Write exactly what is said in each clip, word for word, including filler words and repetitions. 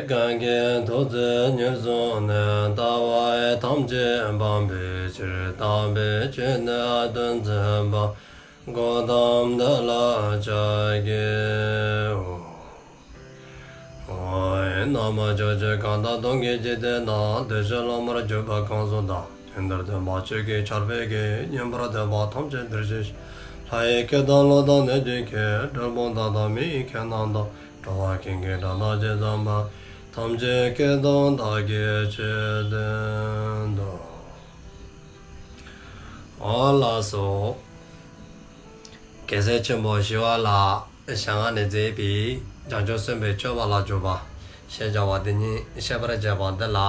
གང་གིས་ཐུགས་བརྩེ་ཉེར་བཟུང་ནས། ལྟ་བ་ཐམས་ཅད་སྤང་བའི་ཕྱིར། དམ་པའི་ཆོས་ནི་སྟོན་མཛད་པ། གཽ་ཏམ་དེ་ལ་ཕྱག་འཚལ་ལོ། ན་མོ། ཕྱོགས་བཅུའི་གང་དག་སྟོང་གི་འཇིག་རྟེན་ན། བདེ་གཤེགས་སློབ་མར་གྱུར་པ་གང་སུ་དག། དེང་འདིར་སྟོན་པ་ཆོས་ཀྱི་ཆར་འབེབས་ཀྱིས། ཉན་པར་འདོད་པ་ཐམས་ཅད་འདིར་གཤེགས་ཤིག། ལྷ་ཡི་སྐད་དང་ཀླུ་དང་གནོད་སྦྱིན་སྐད། གྲུལ་བུམ་དག་དང་མི་ཡི་སྐད་རྣམས་དང་། འགྲོ་བ་ཀུན་གྱི་སྒྲ་སྐད་ཇི་ཙམ་པ། ཐམས་ཅད་སྐད་དུ་བདག་གིས་ཆོས་བསྟན་ཏོ། ཨོ་ལགས་སོ། རྒྱལ་སྲས་ཆེན་པོ་ཞི་བ་ལྷའི་ཞལ་སྔ་ནས་མཛད་པའི་བྱང་ཆུབ་སེམས་དཔའི་སྤྱོད་པ་ལ་འཇུག་པ་ཞེས་བྱ་བ་དེ་ཉིད་བཤད་པར་བྱ་བ་འདི་ལ།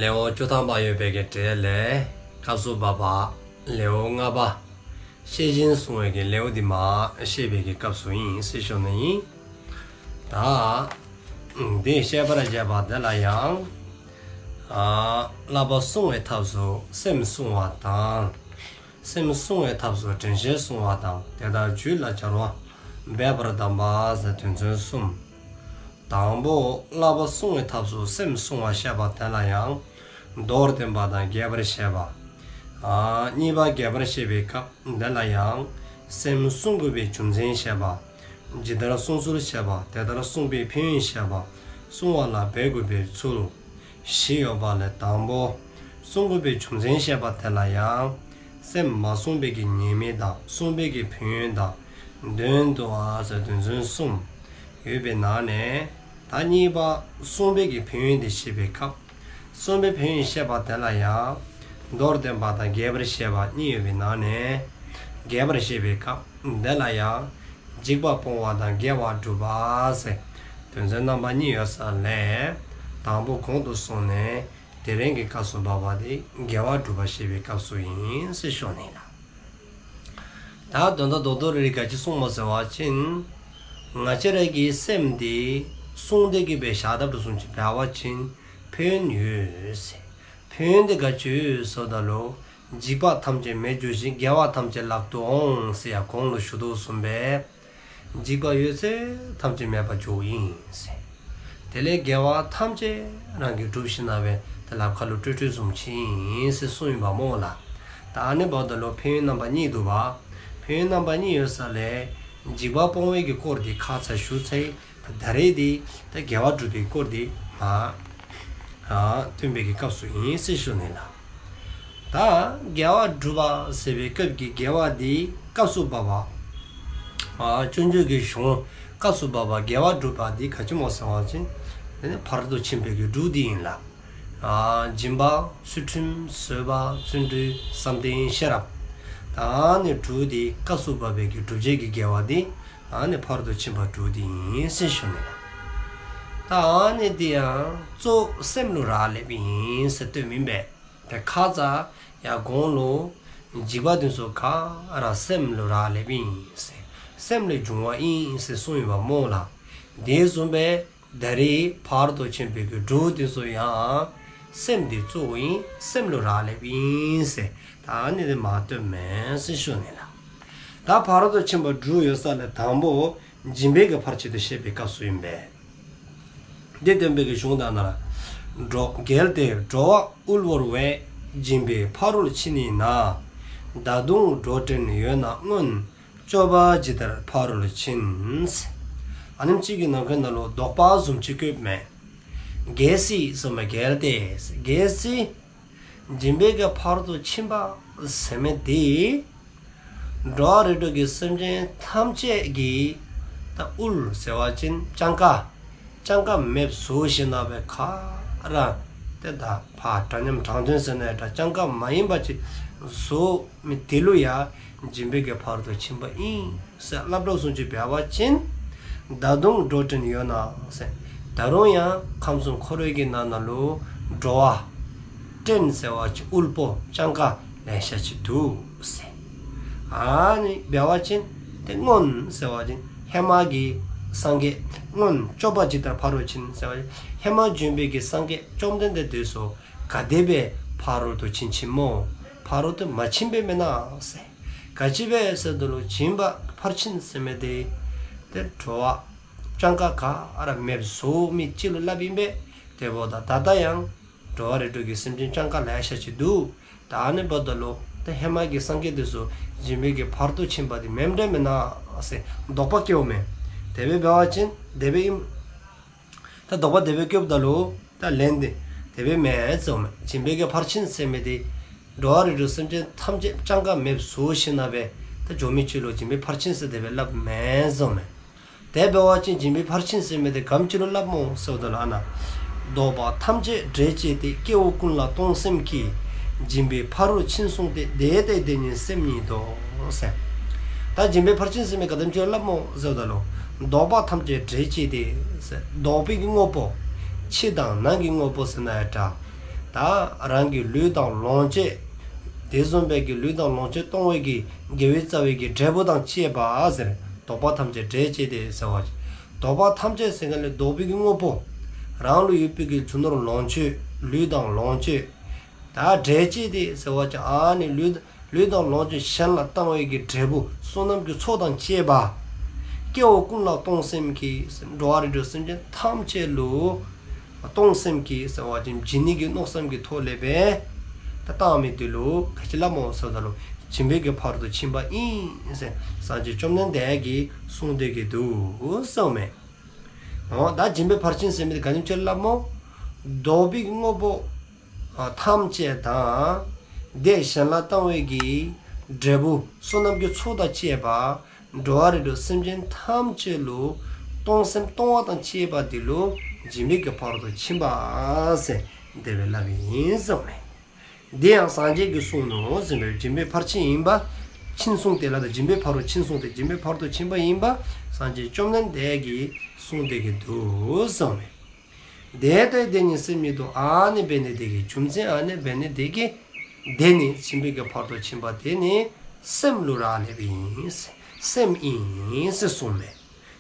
ལེའུ་བཅུ་ཐམ་པ་ཡོད་པའི་གི་གྲས་ལས་སྐབས་སུ་བབ་པ་ལེའུ་ལྔ་པ། ཤེས་བཞིན་བསྲུང་བའི་གི་ལེའུ་འདི་མར་བཤད་པའི་གི་སྐབས་སུ་ཨིན་ཟེར་ཞུ་ནི་ཨིན། ད་འདི་བཤད་པར་བྱ་བ་འདི་ལ་ཡང་། ཨ་བསླབ་པ་བསྲུང་བའི་ཐབས་སུ་སེམས་བསྲུང་བ་དང་། སེམས་བསྲུང་བའི་ཐབས་སུ་དྲན་ཤེས་བསྲུང་བ་དང་། དེ་དག་རྒྱུད་ལ་སྦྱར་བ་འབད་པར་གདམས་པ་ཟེར་དོན་ཚན་གསུམ། དང་པོ་བསླབ་པ་བསྲུང་བའི་ཐབས་སུ་སེམས་བསྲུང་བ་བཤད་པ་དེ་ལ་ཡང་མདོར་བསྟན་པ་དང་རྒྱས་པར་བཤད་པ། ཨ་གཉིས་པ་རྒྱས་པར་བཤད་པའི་སྐབས་འདི་ལ་ཡང་སེམས་བསྲུང་དགོས་པའི་རྒྱུ་མཚན་བཤད་པ། ཇི་ལྟར་བསྲུང་ཚུལ་བཤད་པ། དེ་ལྟར་བསྲུངས་པའི་ཕན་ཡོན་བཤད་པ། བསྲུང་བ་ལ་འབད་དགོས་པའི་ཚུལ་བཞི་ཡོད་པ་ལས། དང་པོ་བསྲུང་དགོས་པའི་རྒྱུ་མཚན་བཤད་པ་དེ་ལ་ཡང་སེམས་མ་བསྲུངས་པའི་གི་ཉེས་དམིགས་དང་བསྲུངས་པའི་གི་ཕན་ཡོན་དང་དོན་བསྡུ་བ་ཟེར་དོན་ཚན་གསུམ་ཡོད་པའི་ནང་ནས། ད་གཉིས་པ་བསྲུངས་པའི་གི་ཕན་ཡོན་དེ་བཤད་པའི་སྐབས། བསྲུངས་པའི་ཕན་ཡོན་བཤད་པ་དེ་ལ་ཡང་མདོར་བསྟན་པ་དང་རྒྱས་པར་བཤད་པ་གཉིས་ཡོད་པའི་ནང་ནས། རྒྱས་པར་བཤད་པའི་སྐབས་འདི་ལ་ཡང་འཇིགས་པ་སྤོང་བ་དང་དགེ་བ་སྒྲུབ་པ་ཟེར་དོན་ཚན་རྣམ་པ་གཉིས་ཡོད་ས་ལས། དང་པོ་གོང་དུ་སོང་ནས་དེ་རིང་གི་སྐབས་སུ་བབ་པ་དེ་དགེ་བ་སྒྲུབ་པ་བཤད་པའི་སྐབས་སུ་ཨིན་ཟེར་ཞུ་ནི་ལགས། ད་དོན་དག་རྡོག་རྡོག་རེ་རེ་ག་ཅི་གསུངསམ་ཟེར་བ་ཅིན། ང་བཅས་ར་གི་སེམས་འདི་བསྲུང་སྟེ་གི་སྦེ་བཞག་དཔ་འདྲཝ་བཟུམ་ཅིག་འབད་བ་ཅིན་ཕན་ཡོན་ཡོད་ཟེར། ཕན་ཡོན་འདི་ག་ཅི་ཡོད་ཟེརཝ་ད་ལུ། འཇིགས་པ་ཐམས་ཅད་མེད་འགྱུར་ཞིང་། དགེ་བ་ཐམས་ཅད་ལག་ཏུ་འོང་ཟེར་ཡར་གོང་ལུ་ཞུ་དོ་བཟུམ་སྦེ། འཇིགས་པ་ཡོད་ཚད་ཐམས་ཅད་མེདཔ་འགྱོཝ་ཨིན་ཟེར། དེ་ལས་དགེ་བ་ཐམས་ཅད་རང་གིས་སྒྲུབ་ཞིནམ་ལས་ཏེ་ལགཔ་ཁ་ལུ་སྤྲོད་སྤྲོདཔ་བཟུམ་ཅིག་ཨིན་ཟེར་གསུངསམ་ཨིན་པ་སྨོ་ལགས། ད་ཨ་ནི་འབདཝ་ད་ལུ་ཕན་ཡོན་རྣམ་པ་གཉིས་འདུག་པ། ཕན་ཡོན་རྣམ་པ་གཉིས་ཡོད་ས་ལས་འཇིགས་པ་སྤོང་བའི་གི་སྐོར་འདི་ཁ་ཙ་ཞུ་ཚར་ཡི། ད་རེས་འདི་ད་དགེ་བ་སྒྲུབ་པའི་སྐོར་འདི་མ་ཨ་སྟོན་པའི་གི་སྐབས་སུ་ཨིན་ཟེར་ཞུ་ནི་ལགས། ད་དགེ་བ་སྒྲུབ་པ་ཟེར་བའི་སྐབས་ཀྱི་དགེ་བ་འདི་སྐབས་སུ་བབ་པ། ཨ་སྤྱོད་འཇུག་གི་གཞུང་སྐབས་སུ་བབ་པ་དགེ་བ་སྒྲུབ་པ་འདི་ག་ཅི་སྨོ་ཟེར་བ་ཅིན། དེ་ནི་ཕར་ཕྱིན་པའི་གི་དྲུག་འདི་ཨིན་ལགས། ཨ་སྦྱིན་པ་ཚུལ་ཁྲིམས་བཟོད་པ་བརྩོན་འགྲུས་བསམ་གཏན་ཤེས་རབ། ད་ཨ་ནི་དྲུག་འདི་སྐབས་སུ་བབ་པའི་གི་སྒྲུབ་བྱེད་ཀྱི་དགེ་བ་འདི་ཨ་ནི་ཕར་ཕྱིན་པ་དྲུག་འདི་ཨིན་ཟེར་ཞུ་ནི་ལགས། ད་ཨ་ནི་འདི་ཡང་གཙོ་བོ་སེམས་ལུ་རག་ལསཔ་ཨིན་ཟེར་སྟོནམ་ཨིན་པས། ཏེ་ཁ་ཙ་ཡར་གོང་ལུ་འཇིགས་པ་འདི་ཚུ་ག་ར་སེམས་ལུ་རག་ལསཔ་ཨིན་ཟེར། སེམས་ལས་བྱུང་བ་ཨིན་ཟེར་གསུངསམ་ཨིན་པ་སྨོ་ལགས། དེ་བཟུམ་སྦེ་ད་རེས་ཕར་ཕྱིན་པའི་གི་དྲུག་འདི་ཚུ་ཡང་སེམས་འདི་གཙོ་བོ་ཨིན། སེམས་ལུ་རག་ལསཔ་ཨིན་ཟེར། ད་ཨ་ནི་འདི་མ་སྟོནམ་མས་ཟེར་ཞུ་ནི་ལགས། ད་ཕར་ཕྱིན་པ་དྲུག་ཡོད་ས་ལས་དང་པོ་སྦྱིན་པའི་གི་ཕར་ཕྱིན་འདི་བཤད་པའི་སྐབས་སུ་ཨིན་པས། འདི་སྟོན་པའི་གི་གཞུང་དག་ན་ར། འགྲོ་གལ་ཏེ་འགྲོ་བ་དབུལ་བོར་བས། སྦྱིན་པས་ཕ་རོལ་ཕྱིན་ཡིན་ན། ད་དུང་འགྲོ་བྲན་ཡོད་ན་སྔོན། སྐྱོབ་པ་ཇི་ལྟར་ཕ་རོལ་ཕྱིན། ཨ་ནེམ་ཅིག་གི་ནང་ཁ་ནང་ལུ་དོགས་པ་བཟུམ་ཅིག་བཀོདཔ་མས། གལ་སྲིད་ཟེརཝ་མས། གལ་ཏེ་གལ་སྲིད་སྦྱིན་པའི་གི་ཕ་རོལ་ཏུ་ཕྱིན་པ་ཟེར་མི་འདི་འགྲོ་བ་རིགས་དྲུག་གི་སེམས་ཅན་ཐམས་ཅད་ཀྱི་ད་དབུལ་ཟེར་བ་ཅིན་སྤྱང་ཀ། སྤྱང་ཀ་མེདཔ་བཟོ་ཞིནམ་ལས་ག་ར་ཏེ་ད་ཕར་འདྲ་མཉམ་དྲང་དོན་ཟེར་ན་ཡང་འདྲ་སྤྱང་ཀ་མ་ཡིན་པ་ཅིག་བཟོ་མི་དེ་ལུ་ཡང་སྦྱིན་པའི་གི་ཕ་རོལ་ཏུ་ཕྱིན་པ་ཨིན་ཟེར་སླབ་དོ་བཟུམ་ཅིག་འབད་བ་ཅིན། ད་དུང་འགྲོ་བྲན་ཡོད་ན་ཟེར། ད་རུང་ཡང་ཁམས་གསུམ་འཁོར་བའི་གི་ནང་ན་ལུ་འགྲོ་བ་བྲན་ཟེར་བ་ཅིན་དབུལ་པོ་སྤྱང་ཀ་ལེ་ཤ་ཅིག་འདུག་ཟེར། ཨ་ནི་འབད་བ་ཅིན་ཏེ་སྔོན་ཟེར་བ་ཅིན་ཧེ་མ་གི་སངས་རྒྱས། སྔོན་སྐྱོབ་པ་ཇི་ལྟར་ཕ་རོལ་ཕྱིན་ཟེར་བ་ཅིན་ཧེ་མ་བྱོན་པའི་གི་སངས་རྒྱས་བཅོམ་ལྡན་འདས་དེ་ཚུ་ག་དེ་སྦེ་ཕ་རོལ་ཏུ་ཕྱིན་ཕྱིནམ་སྨོ། ཕ་རོལ་ཏུ་མ་ཕྱིན་པས་མེན་ན་ཟེར། ག་ཅི་སྦེ་ཟེརཝ་ད་ལུ་སྦྱིན་པ་ཕར་ཕྱིན་ཟེར་མི་འདི་ཏེ་འགྲོ་བ་ སྤྱང་ཀ་ག་ར་མེདཔ་བཟོ་མི་ཅིག་ལུ་སླབ་ཨིན་པས། དེ་འབདཝ་ད་ད་ལྟོ་ཡང་འགྲོ་བ་རིགས་དྲུག་གི་སེམས་ཅན་སྤྱང་ཀ་ལེ་ཤ་ཅིག་འདུག། ད་ཨ་ནི་འབདཝ་ད་ལུ་ད་ཧེ་མ་གི་སངས་རྒྱས་དེ་ཚུ་སྦྱིན་པའི་གི་ཕ་རོལ་ཏུ་ཕྱིན་པ་དེ་མེནམ་འདྲས་མེན་ན་ཟེར་དོགས་པ་སྐྱེཝ་མས། དེ་སྦེ་འབད་བ་ཅིན་དེ་སྦེ་ཨིན། ད་དོགས་པ་དེ་སྦེ་སྐྱེཝ་ད་ལུ་ད་ལན་དེ་དེ་སྦེ་མེན་ཟེརཝ་མས། སྦྱིན་པའི་གི་ཕར་ཕྱིན་ཟེར་མི་དེ་འགྲོ་བ་རིགས་དྲུག་སེམས་ཅན་ཐམས་ཅད་སྤྱང་ཀ་མེདཔ་བཟོ་ཞིནམ་ལས་ད་འགྱོ་མི་ཅིག་ལུ་སྦྱིན་པའི་ཕར་ཕྱིན་ཟེར་དེ་སྦེ་སླབ་མེན་ཟེརཝ་མས། དེ་འབད་བ་ཅིན་སྦྱིན་པའི་ཕར་ཕྱིན་ཟེར་མི་དེ་ག་ཅི་ལུ་སླབ་སྨོ་ཟེརཝ་ད་ལུ་ཨ་ན། བདོག་པ་ཐམས་ཅད་འབྲས་བཅས་ཏེ། སྐྱེ་བོ་ཀུན་ལ་གཏོང་སེམས་ཀྱིས། སྦྱིན་པའི་ཕ་རོལ་ཕྱིན་བསྲུངས་ཏེ། དེ་ལྟས་དེ་ཉིད་སེམས་ཉིད་དོ། ཟེར། ད་སྦྱིན་པའི་ཕར་ཕྱིན་ཟེར་མི་ག་དེམ་ཅིག་ལུ་སླབ་སྨོ་ཟེརཝ་ད་ལུ། བདོག་པ་ཐམས་ཅད་འབྲས་བཅས་ཏེ། ཟེར། བདོག་པའི་གི་དངོས་པོ། ཕྱི་དང་ནང་གི་དངོས་པོ་ཟེར་ན་ཡང་འདྲ། ད་རང་གི་ལུས་དང་ལོངས་སྤྱོད། དེ་བཟུམ་སྦེ་གི་ལུས་དང་ལོངས་སྤྱོད་གཏོང་བའི་གི་དགེ་བའི་རྩ་བའི་གི་འབྲས་བུ་དང་བཅས་པ་ཟེར། བདོག་པ་ཐམས་ཅད་འབྲས་བཅས་ཏེ་ཟེར་བ་ཅིན། བདོག་པ་ཐམས་ཅད་ཟེར་ག་ལས་བདོག་པའི་གི་དངོས་པོ། རང་ལུ་ཡོད་པའི་གི་རྒྱུ་ནོར་ལོངས་སྤྱོད། ལུས་དང་ལོངས་སྤྱོད། ད་འབྲས་བཅས་ཏེ་ཟེར་བ་ཅིན་ཨ་ནི་ལུས་ལུས་དང་ལོངས་སྤྱོད་གཞན་ལ་བཏང་བའི་གི་འབྲས་བུ་བསོད་ནམས་ཀྱི་ཚོགས་དང་བཅས་པ། སྐྱེ་བོ་ཀུན་ལ་གཏོང་སེམས་ཀྱིས། འགྲོ་བ་རིགས་དྲུག་སེམས་ཅན་ཐམས་ཅད་ལུ་གཏོང་སེམས་ཀྱིས་ཟེར་བ་ཅིན་བྱིན་ནི་གི་མནོ་བསམ་གྱི་ཐོག་ལས་སྦེ་ད་བཏང་མི་དེ་ལུ་ག་ཅི་སླབ་སྨོ་ཟེརཝ་ད་ལུ་སྦྱིན་པའི་གི་ཕ་རོལ་ཏུ་ཕྱིན་པ་ཨིན་ཟེར་སངས་རྒྱས་བཅོམ་ལྡན་འདས་ཀྱིས་གསུངས་ཏེ་གི་འདུག་ཟེརཝ་མས། འོ་ད་སྦྱིན་པའི་ཕར་ཕྱིན་ཟེར་མི་དེ་ག་དེམ་ཅིག་ལུ་སླབ་སྨོ། བདོག་པའི་གི་དངོས་པོ་ཨ་ཐམས་ཅད་དང་། དེ་གཞན་ལ་བཏང་བའི་གི་འབྲས་བུ་བསོད་ནམས་ཀྱི་ཚོགས་དང་བཅས་པ། འགྲོ་བ་རིགས་དྲུག་སེམས་ཅན་ཐམས་ཅད་ལུ་གཏོང་སེམས་གཏོང་བ་དང་བཅས་པ་དེ་ལུ་སྦྱིན་པའི་གི་ཕ་རོལ་ཏུ་ཕྱིན་པ་ཟེར་དེ་སྦེ་སླབ་ཨིན་ཟེརཝ་མས། དེ་ཡང་སངས་རྒྱས་ཀྱིས་གསུངས་ནུག་ཟེར་བའི་སྦྱིན་པའི་ཕར་ཕྱིན་ཨིན་པ། ཕྱིན་བསྲུངས་ཏེ་ལ་ད་སྦྱིན་པའི་ཕ་རོལ་ཕྱིན་བསྲུངས་ཏེ་སྦྱིན་པའི་ཕ་རོལ་ཏུ་ཕྱིན་པ་ཨིན་པ། སངས་རྒྱས་བཅོམ་ལྡན་འདས་ཀྱིས་གསུངས་ཏེ་གི་འདུག་ཟེརཝ་མས། དེ་ལྟས་དེ་ཉིད་སེམས་ཉིད་དོ། ཨ་ནི་འབད་ནི་དེ་གིས་རྒྱུ་མཚན་ཨ་ནི་འབད་ནི་དེ་གིས། དེ་ནི་སྦྱིན་པའི་གི་ཕ་རོལ་ཏུ་ཕྱིན་པ་དེ་ནི་སེམས་ལུ་རག་ལསཔ་ཨིན། སེམས་ཨིན་ཟེར་གསུངས་མས།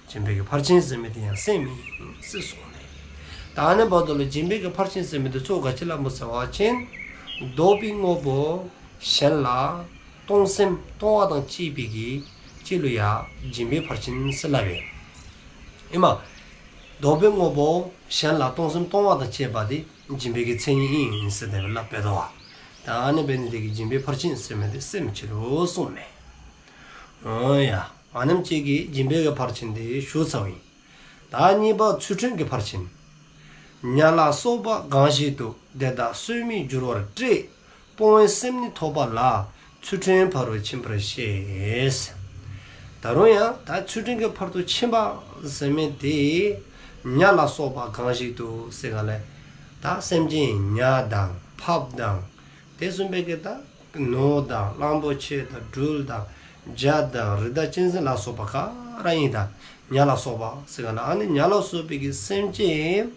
སྦྱིན་པའི་གི་ཕར་ཕྱིན་ཟེར་མི་དེ་ཡང་སེམས་ཨིན་ཟེར་གསུངས་མས། ད་ཨ་ནི་འབདཝ་ད་ལུ་སྦྱིན་པའི་གི་ཕར་ཕྱིན་ཟེར་མི་དེ་གཙོ་བོ་ག་ཅི་སླབ་སྨོ་ཟེར་བ་ཅིན། བདོག་པའི་དངོས་པོ་གཞན་ལ་གཏོང་སེམས་གཏོང་བ་དང་བཅས་པའི་གི་ཅིག་ལུ་ཡང་སྦྱིན་པའི་ཕར་ཕྱིན་ཟེར་སླབ་པས། ཨིན་མས། བདོག་པའི་དངོས་པོ་གཞན་ལ་གཏོང་སེམས་གཏོང་བ་དང་བཅས་པ་དེ་སྦྱིན་པའི་གི་མཚན་ཉིད་ཨིན་ཟེར་དེ་སྦེ་སླབ་པས་དོ། ད་ཨ་ནི་འབད་ནི་དེ་གིས་སྦྱིན་པའི་ཕར་ཕྱིན་ཟེར་མི་དེ་སེམས་ཅིག་ལུ་གསུངས་མས། འོ་ཡ། ཨ་ནེམ་ཅིག་གིས་སྦྱིན་པའི་གི་ཕར་ཕྱིན་དེ་ཞུ་ཚརཝ་ཨིན། ད་གཉིས་པ་ཚུལ་ཁྲིམས་ཀྱི་ཕར་ཕྱིན། ཉ་ལ་སོགས་པ་གང་ཞིག་ཏུ། དེ་དག་གསོད་མི་འགྱུར་བར་བསྐྲད། སྤོང་བའི་སེམས་ནི་ཐོབ་པ་ལ། ཚུལ་ཁྲིམས་ཕ་རོལ་ཕྱིན་པར་བཤད། ད་རུང་ཡང་ད་ཚུལ་ཁྲིམས་ཀྱི་ཕ་རོལ་ཏུ་ཕྱིན་པ་ཟེར་མི་དེ། ཉ་ལ་སོགས་པ་གང་ཞིག་ཏུ་ཟེར་ག་ལས། ད་སེམས་ཅན་ཉ་དང་ཕགཔ་དང་། དེ་བཟུམ་སྦེ་གི་ད་ནོར་དང་གླང་པོ་ཆེ་དང་སྦྲུལ་དང་བྱ་དང་རི་དྭགས་གཅན་གཟན་ལ་སོགས་པ་ག་ར་ཨིན། ད་ཉ་ལ་སོགས་པ་ཟེར་ག་ལས་ཨ་ནི་ཉ་ལ་སོགས་པའི་གི་སེམས་ཅན་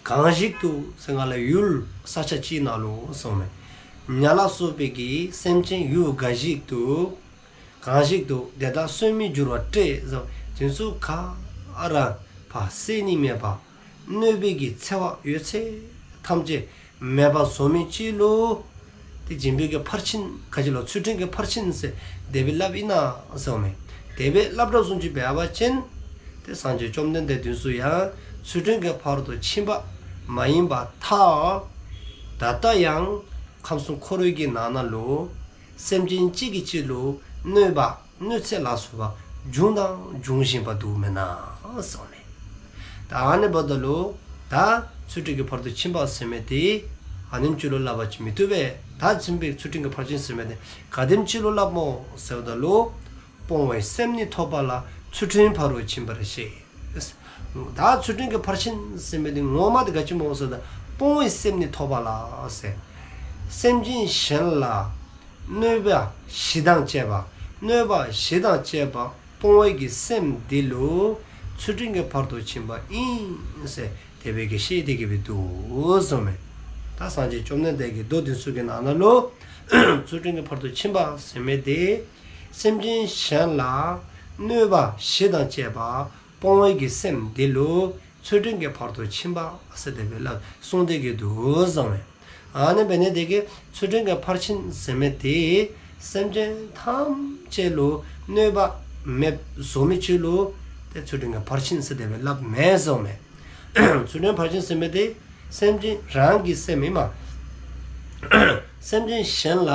གང་ཞིག་ཏུ་ཟེར་ག་ལས་ཡུལ་ས་ཆ་ཅིག་ནང་ལུ་གསུངས་མས། ཉ་ལ་སོགས་པའི་གི་སེམས་ཅན་ཡུལ་གང་ཞིག་ཏུ། གང་ཞིག་ཏུ། དེ་དག་གསོད་མི་འགྱུར་བར་བསྐྲད་ཟེར། དེ་ཚུ་ག་ར་ཕར་བསད་ནི་མེད་པར། གནོད་པའི་གི་འཚེ་བ་ཡོད་ཚད་ཐམས་ཅད་མེདཔ་བཟོ་མི་ཅིག་ལུ། དེ་སྦྱིན་པའི་གི་ཕར་ཕྱིན་ག་ཅི་ལོ་ཚུལ་ཁྲིམས་ཀྱི་ཕར་ཕྱིན་ཟེར་དེ་སྦེ་སླབ་ཨིན་ན་ཟེརཝ་མས། དེ་སྦེ་སླབ་དྲགས་བཟུམ་ཅིག་འབད་བ་ཅིན། དེ་སངས་རྒྱས་བཅོམ་ལྡན་འདས་དེ་ཚུ་ཡང་ཚུལ་ཁྲིམས་ཀྱི་ཕ་རོལ་ཏུ་ཕྱིན་པ་མ་ཡིན་པར་ཐལ། ད་ལྟོ་ཡང་ཁམས་གསུམ་འཁོར་བའི་གི་ནང་ན་ལུ། སེམས་ཅན་གཅིག་གིས་གཅིག་ལུ་གནོད་པ་གནོད་འཚེ་ལ་སོགས་པ་བྱུང་དང་འབྱུང་བཞིན་པ་འདུག་མེན་ན་ཟེརཝ་མས། ད་ཨ་ནི་འབདཝ་ད་ལུ་ད་ཚུལ་ཁྲིམས་ཀྱི་ཕ་རོལ་ཏུ་ཕྱིན་པ་ཟེར་མི་དེ་ཨ་ནེམ་ཅིག་ལུ་སླབ་པ་ཅིན་མི་བཏུབ་པས། ད་སྦྱིན་པའི་ཚུལ་ཁྲིམས་ཀྱི་ཕར་ཕྱིན་ཟེར་མི་དེ་ག་དེམ་ཅིག་ལུ་སླབ་སྨོ་ཟེརཝ་ད་ལུ། སྤོང་བའི་སེམས་ནི་ཐོབ་པ་ལ། ཚུལ་ཁྲིམས་ཕ་རོལ་ཕྱིན་པར་བཤད། ད་ཚུལ་ཁྲིམས་ཀྱི་ཕར་ཕྱིན་ཟེར་མི་དེ་ངོ་མ་དེ་ག་ཅི་སྨོ་ཟེརཝ་ད་སྤོང་བའི་སེམས་ནི་ཐོབ་པ་ལ་ཟེར། སེམས་ཅན་གཞན་ལ་གནོད་པ་གཞི་དང་བཅས་པ། གནོད་པ་གཞི་དང་བཅས་པ་སྤོང་བའི་གི་སེམས་དེ་ལུ་ཚུལ་ཁྲིམས་ཀྱི་ཕ་རོལ་ཏུ་ཕྱིན་པ་ཨིན་ཟེར་དེ་སྦེ་གི་བཤད་དེ་གི་སྦེ་འདུག་ཟེརཝ་མས། ད་སངས་རྒྱས་བཅོམ་ལྡན་འདས་ཀྱི་མདོ་དེ་ཚུ་གི་ནང་ན་ལུ་ཚུལ་ཁྲིམས་ཀྱི་ཕ་རོལ་ཏུ་ཕྱིན་པ་ཟེར་མི་དེ་སེམས་ཅན་གཞན་ལ་གནོད་པ་གཞི་དང་བཅས་པ་སྤོང་བའི་གི་སེམས་དེ་ལུ་ཚུལ་ཁྲིམས་ཀྱི་ཕ་རོལ་ཏུ་ཕྱིན་པ་ཟེར་དེ་སྦེ་སླབ་གསུངས་དེ་གི་འདུག་ཟེརཝ་མས། ཨ་ནི་འབད་ནི་དེ་གིས་ཚུལ་ཁྲིམས་ཀྱི་ཕར་ཕྱིན་ཟེར་མི་དེ་སེམས་ཅན་ཐམས་ཅད་ལུ་གནོད་པ་མེདཔ་བཟོ་མི་ཅིག་ལུ་ ཚུལ་ཁྲིམས་ཀྱི་ཕར་ཕྱིན་ཟེར་དེ་སྦེ་སླབ་མེན་གསུངསམ་མས། ཚུལ་ཁྲིམས་ཕར་ཕྱིན་ཟེར་མི་དེ་སེམས་ཅན་རང་གི་སེམས་ཨིནམ། སེམས་ཅན་གཞན་ལ་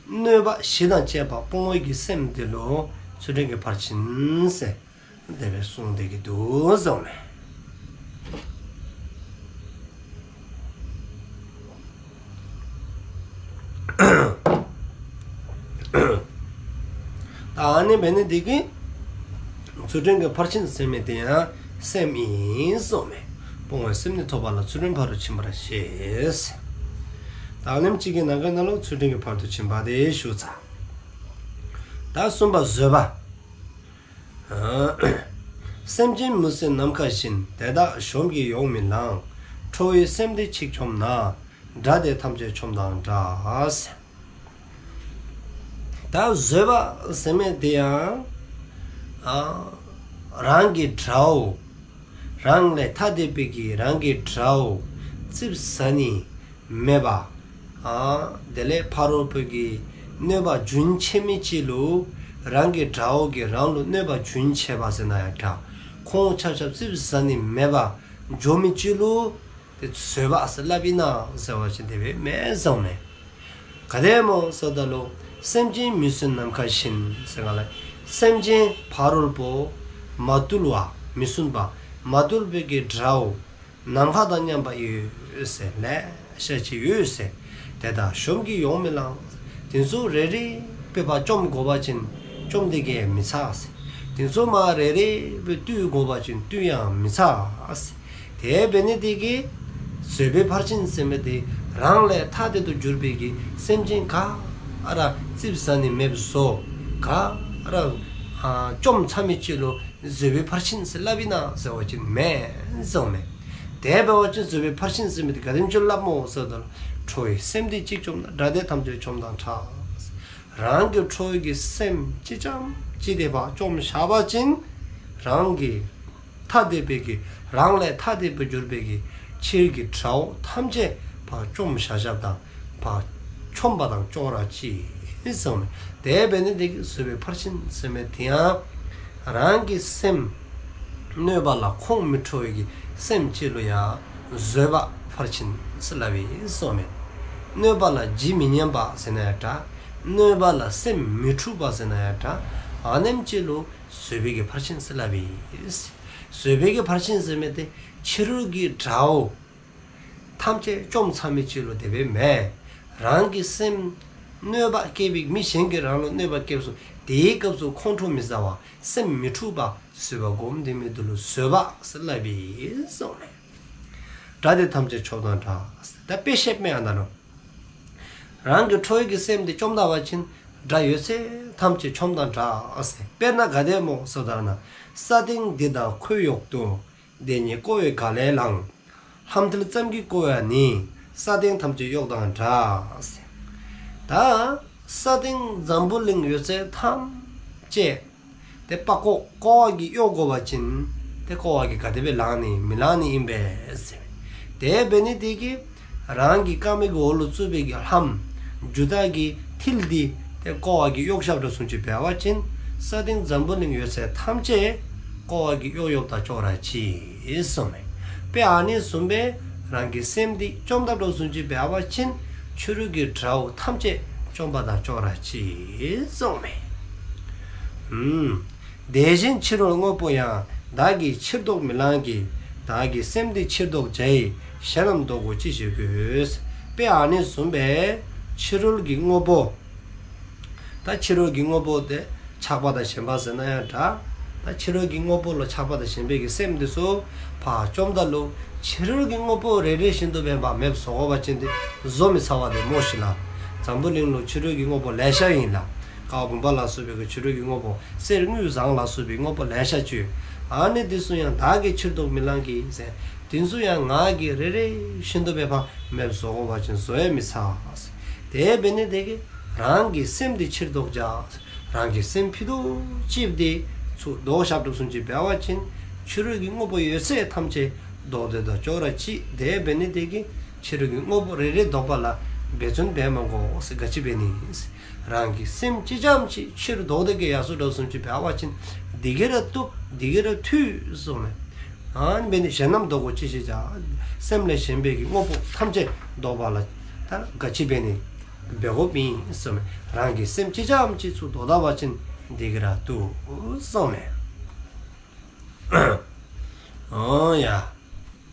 གནོད་པ་གཞི་དང་བཅས་པ་སྤོང་བའི་གི་སེམས་དེ་ལུ་ཚུལ་ཁྲིམས་ཀྱི་ཕར་ཕྱིན་ཟེར་དེ་སྦེ་གསུངས་ཏེ་གི་འདུག་གསུངསམ་མས། ད་ཨ་ནི་འབད་ནི་དེ་གིས་ཚུལ་ཁྲིམས་ཀྱི་ཕར་ཕྱིན་ཟེར་མི་དེ་ཡང་སེམས་ཨིན་གསུངསམ་མས། སྤོང་བའི་སེམས་ནི་ཐོབ་པ་ལ། ཚུལ་ཁྲིམས་ཕ་རོལ་ཕྱིན་པར་བཞེད། ད་ཨ་ནེམ་ཅིག་གི་ནང་གི་ནང་ལུ་ཚུལ་ཁྲིམས་ཀྱི་ཕ་རོལ་ཏུ་ཕྱིན་པ་དེ་ཞུ་ཚར། ད་གསུམ་པ་བཟོད་པ། སེམས་ཅན་མི་སྲུན་ནམ་མཁའ་བཞིན། དེ་དག་གཞོམ་གྱིས་ཡོང་མི་ལང་། ཁྲོ་བོའི་སེམས་འདི་གཅིག་བཅོམ་ན། དགྲ་དེ་ཐམས་ཅད་ཆོམ་དང་འདྲ། ད་བཟོད་པ་ཟེར་མི་དེ་ཡང་ཨ་རང་གི་དགྲ་བོ། རང་ལས་ཐ་དད་པའི་གི་རང་གི་དགྲ་བོ་ཙིགཔ་ཟ་ནི་མེད་པ། ཨ་དེ་ལས་ཕ་རོལ་པོ་གི་གནོད་པ་རྒྱུན་ཆད་མི་ཅིག་ལུ་རང་གི་དགྲ་བོ་གིས་རང་ལུ་གནོད་པ་རྒྱུན་ཆད་པ་ཟེར་ན་ཡང་འདྲ། ཁོང་ཆ་ཁྱབ་ཙིགཔ་ཟ་ནི་མེད་པ་འགྱོ་མི་ཅིག་ལུ་དེ་བཟོད་པ་ཟེར་སླབ་ཨིན་ན་ཟེར་བ་ཅིན་དེ་སྦེ་མེན་གསུངསམ་མས། ག་དེ་སྨོ་ཟེརཝ་ད་ལུ་སེམས་ཅན་མི་སྲུན་ནམ་མཁའ་བཞིན་ཟེར་ག་ལས་སེམས་ཅན་ཕ་རོལ་པོ་མ་བཏུལ་བ་མི་སྲུན་པ་མ་བཏུལ་བའི་གི་དགྲ་བོ་ནམ་མཁའ་དང་མཉམ་པ་ཡོད་ཟེར་ལེ་ཤ་ཅིག་ཡོད་ཟེར། དེ་དག་གཞོམ་གྱིས་ཡོང་མི་ལང་། དེ་ཚུ་རེ་རེ་སྦེ་ཕར་བཅོམ་དགོ་པ་ཅིན་བཅོམ་སྟེ་གིས་མི་ཚར་ཟེར། དེ་ཚུ་མར་རེ་རེ་སྦེ་བཏུལ་དགོ་པ་ཅིན་བཏུལ་ཡང་མི་ཚར་ཟེར། དེ་འབད་ནི་དེ་གིས་བཟོད་པའི་ཕར་ཕྱིན་ཟེར་མི་དེ་རང་ལས་ཐ་དད་དུ་གྱུར་པའི་གི་སེམས་ཅན་ག་ར་ཙིགཔ་ཟ་ནི་མེདཔ་བཟོ། ག་ར་ཨ་བཅོམ་ཚར་མི་ཅིག་ལུ་བཟོད་པའི་ཕར་ཕྱིན་ཟེར་སླབ་ཨིན་ན་ཟེར་བ་ཅིན་མེན་གསུངསམ་མས། དེ་འབད་བ་ཅིན་བཟོད་པའི་ཕར་ཕྱིན་ཟེར་མི་དེ་ག་དེམ་ཅིག་སླབ་སྨོ་ཟེརཝ་ད་ལུ་ཁྲོ་བོའི་སེམས་འདི་གཅིག་བཅོམ་ན། དགྲ་དེ་ཐམས་ཅད་ཆོམ་དང་འདྲ། རང་གི་ཁྲོ་བོའི་གི་སེམས་གཅིག་རྐྱངམ་གཅིག་དེ་ཕར་བཅོམ་བཞག་པ་ཅིན་རང་གི་ཐ་དད་པའི་གི་རང་ལས་ཐ་དད་པར་གྱུར་པའི་གི་ཕྱིའི་གི་དགྲ་བོ་ཐམས་ཅད་ཕར་བཅོམ་བཞག་བཞགཔ་དང་ཕར་ཆོམ་པ་དང་ཅོག་ར་གཅིག་གསུངསམ་མས། དེ་འབད་ནི་དེ་གིས་བཟོད་པའི་ཕར་ཕྱིན་ཟེར་མི་དེ་ཡང་རང་གི་སེམས་གནོད་པ་ལ་ཁོང་མི་ཁྲོ་བའི་གི་སེམས་ཅིག་ལུ་ཡང་བཟོད་པ་ཕར་ཕྱིན་ཟེར་སླབ་ཨིན་གསུངསམ་མས། གནོད་པ་ལ་ཇི་མི་སྙམ་པ་ཟེར་ན་ཡང་འདྲ། གནོད་པ་ལ་སེམས་མི་འཁྲུགས་པ་ཟེར་ན་ཡང་འདྲ། ཨ་ནེམ་ཅིག་ལུ་བཟོད་པའི་གི་ཕར་ཕྱིན་ཟེར་སླབ་ཨིན། བཟོད་པའི་གི་ཕར་ཕྱིན་ཟེར་མི་དེ་ཕྱི་རོལ་གྱི་དགྲ་བོ་ཐམས་ཅད་བཅོམ་ཚར་མི་ཅིག་ལུ་དེ་སྦེ་མེན། རང་གི་སེམས་གནོད་པ་བསྐྱལ་བའི་མི་གཞན་གྱིས་རང་ལུ་གནོད་པ་བསྐྱལ་སོང་། དེའི་སྐབས་སུ་ཁོང་ཁྲོ་མི་ཟ་བར་སེམས་མི་འཁྲུགས་པར་བཟོད་པ་སྒོམ་སྡོད་མི་དེ་ལུ་བཟོད་པ་ཟེར་སླབ་ཨིན་གསུངསམ་མས། དགྲ་དེ་ཐམས་ཅད་ཆོམ་དང་འདྲ། ད་དཔེ་བཤད་མི་ཨ་ནཱ་ལུ། རང་གི་ཁྲོ་བའི་གི་སེམས་དེ་བཅོམ་ད་པ་ཅིན་དགྲ་ཡོད་ཚད་ཐམས་ཅད་ཆོམ་དང་འདྲ་ཟེར། དཔེར་ན་ག་དེ་སྨོ་ཟེརཝ་ད་ན། ས་སྟེང་འདི་དག་ཁོད་གཡོགས་དུས། དེ་ཉིད་བསྐོར་བའི་ག་ལས་ལངས། ལྷམ་མཐིལ་ཙམ་གྱིས་བསྐོར་བ་ནི། ས་སྟེང་ཐམས་ཅད་གཡོགས་དང་འདྲ་ཟེར། ད་ས་སྟེང་འཛམ་བུ་གླིང་ཡོད་ཚད་ཐམས་ཅད་དེ་ཕར་བསྐོར་བསྐོར་བ་གིས་གཡོག་དགོ་པ་ཅིན་དེ་བསྐོར་བ་གིས་ག་དེ་སྦེ་ལང་ནི་མི་ལང་ནི་ཨིན་པས་ཟེར། དེ་འབད་ནི་དེ་གིས་རང་གི་རྐངམ་གི་འོག་ལུ་བཙུགས་པའི་གི་ལྷམ་རྒྱུ་དག་གི་མཐིལ་འདི་དེ་བསྐོར་བ་གིས་གཡོག་བཞགཔ་འདྲཝ་བཟུམ་ཅིག་འབད་བ་ཅིན་ས་སྟེང་འཛམ་བུ་གླིང་ཡོད་ཚད་ཐམས་ཅད་བསྐོར་བ་གིས་གཡོག་གཡོགཔ་དང་ཅོག་ར་གཅིག་གསུངསམ་མས། དཔེ་ཨ་ནི་བཟུམ་སྦེ་རང་གི་སེམས་འདི་བཅོམ་ད་འདྲཝ་བཟུམ་ཅིག་འབད་བ་ཅིན་ཕྱི་རོལ་གྱི་དགྲ་བོ་ཐམས་ཅད་བཅོམ་པ་དང་ཅོག་ར་གཅིག་གསུངསམ་མས། ཨུམ། དེ་བཞིན་ཕྱི་རོལ་དངོས་པོ་ཡང་། བདག་གིས་ཕྱིར་བཟློག་མི་ལང་གིས། བདག་གི་སེམས་འདི་ཕྱིར་བཟློག་བྱ་ཡི། གཞན་རྣམས་བཟློག་གོ་ཅི་ཞིག་དགོས། དཔེ་ཨ་ནི་བཟུམ་སྦེ་ཕྱི་རོལ་གྱི་དངོས་པོ། ད་ཕྱི་རོལ་གྱི་དངོས་པོ་དེ་ཆགས་པ་དང་ཞེན་པ་ཟེར་ན་ཡང་འདྲ། ད་ཕྱི་རོལ་གྱི་དངོས་པོ་ལུ་ཆགས་པ་དང་ཞེན་པའི་གི་སེམས་དེ་ཚུ་ཕར་བཅོམ་ད་ལུ་ཕྱི་རོལ་གྱི་དངོས་པོ་རེ་རེ་བཞིན་དུ་སྦེ་ཕར་མེདཔ་བཟོ་དགོ་པ་ཅིན་དེ་བཟོ་མི་ཚར་བ་དེ་སྨོ་ཤིག་ལགས། འཛམ་བུ་གླིང་ལུ་ཕྱི་རོལ་གྱི་དངོས་པོ་ལེ་ཤ་ཨིན་ལགས། ཀ་བ་བུམ་པ་ལ་སོགས་པའི་གི་ཕྱི་རོལ་གྱི་དངོས་པོ་གསེར་དངུལ་ཟངས་ལ་སོགས་པའི་དངོས་པོ་ལེ་ཤ་ཅིག་ཡོད། ཨ་ནི་དེ་ཚུ་ཡང་བདག་གིས་ཕྱིར་བཟློག་མི་ལང་གིས་ཟེར། དེ་ཚུ་ཡང་ང་གིས་རེ་རེ་བཞིན་དུ་སྦེ་ཕར་མེདཔ་བཟོ་དགོ་པ་ཅིན་བཟོ་ཡང་མི་ཚར། དེ་འབད་ནི་དེ་གིས་རང་གི་སེམས་འདི་ཕྱིར་བཟློག་བྱ། རང་གི་སེམས་ཕྱི་དུ་ཅིག་དེ་ཚུར་བཟློག་བཞགཔ་འདྲཝ་བཟུམ་ཅིག་འབད་བ་ཅིན་ཕྱི་རོལ་གྱི་དངོས་པོ་ཡོད་ཚད་ཐམས་ཅད་བཟློག་སྟེ་དང་ཅོག་ར་གཅིག། དེ་འབད་ནི་དེ་གིས་ཕྱི་རོལ་གྱི་དངོས་པོ་རེ་རེ་བཟློག་པ་ལ་འབད་བརྩོན་འབད་མ་དགོ་ཟེར། ག་ཅི་འབད་ནི། རང་གི་སེམས་གཅིག་རྐྱངམ་གཅིག་ཕྱིར་བཟློག་སྟེ་གིས་ཡར་སོ་འདྲཝ་བཟུམ་ཅིག་འབད་བ་ཅིན་ འདི་གིས་ར་བཏུབ། འདི་གིས་ར་འཐུས་གསུངསམ་མས། ཨ་ནི་འབད་ནི་གཞན་རྣམས་བཟློག་གོ་ཅི་ཞིག་བྱ། སེམས་ལས་གཞན་པའི་གི་དངོས་པོ་ཐམས་ཅད་བཟློག་པ་ལ་ད་ག་ཅི་འབད་ནི་འབད་དགོཔ་ཨིན་གསུངསམ་མས། རང་གི་སེམས་ཅིག་ཙམ་ཅིག་ཚུར་བཟློག་ད་པ་ཅིན་འདི་གིས་ར་བཏུབ་གསུངསམ་མས། ཨོ་ཡ།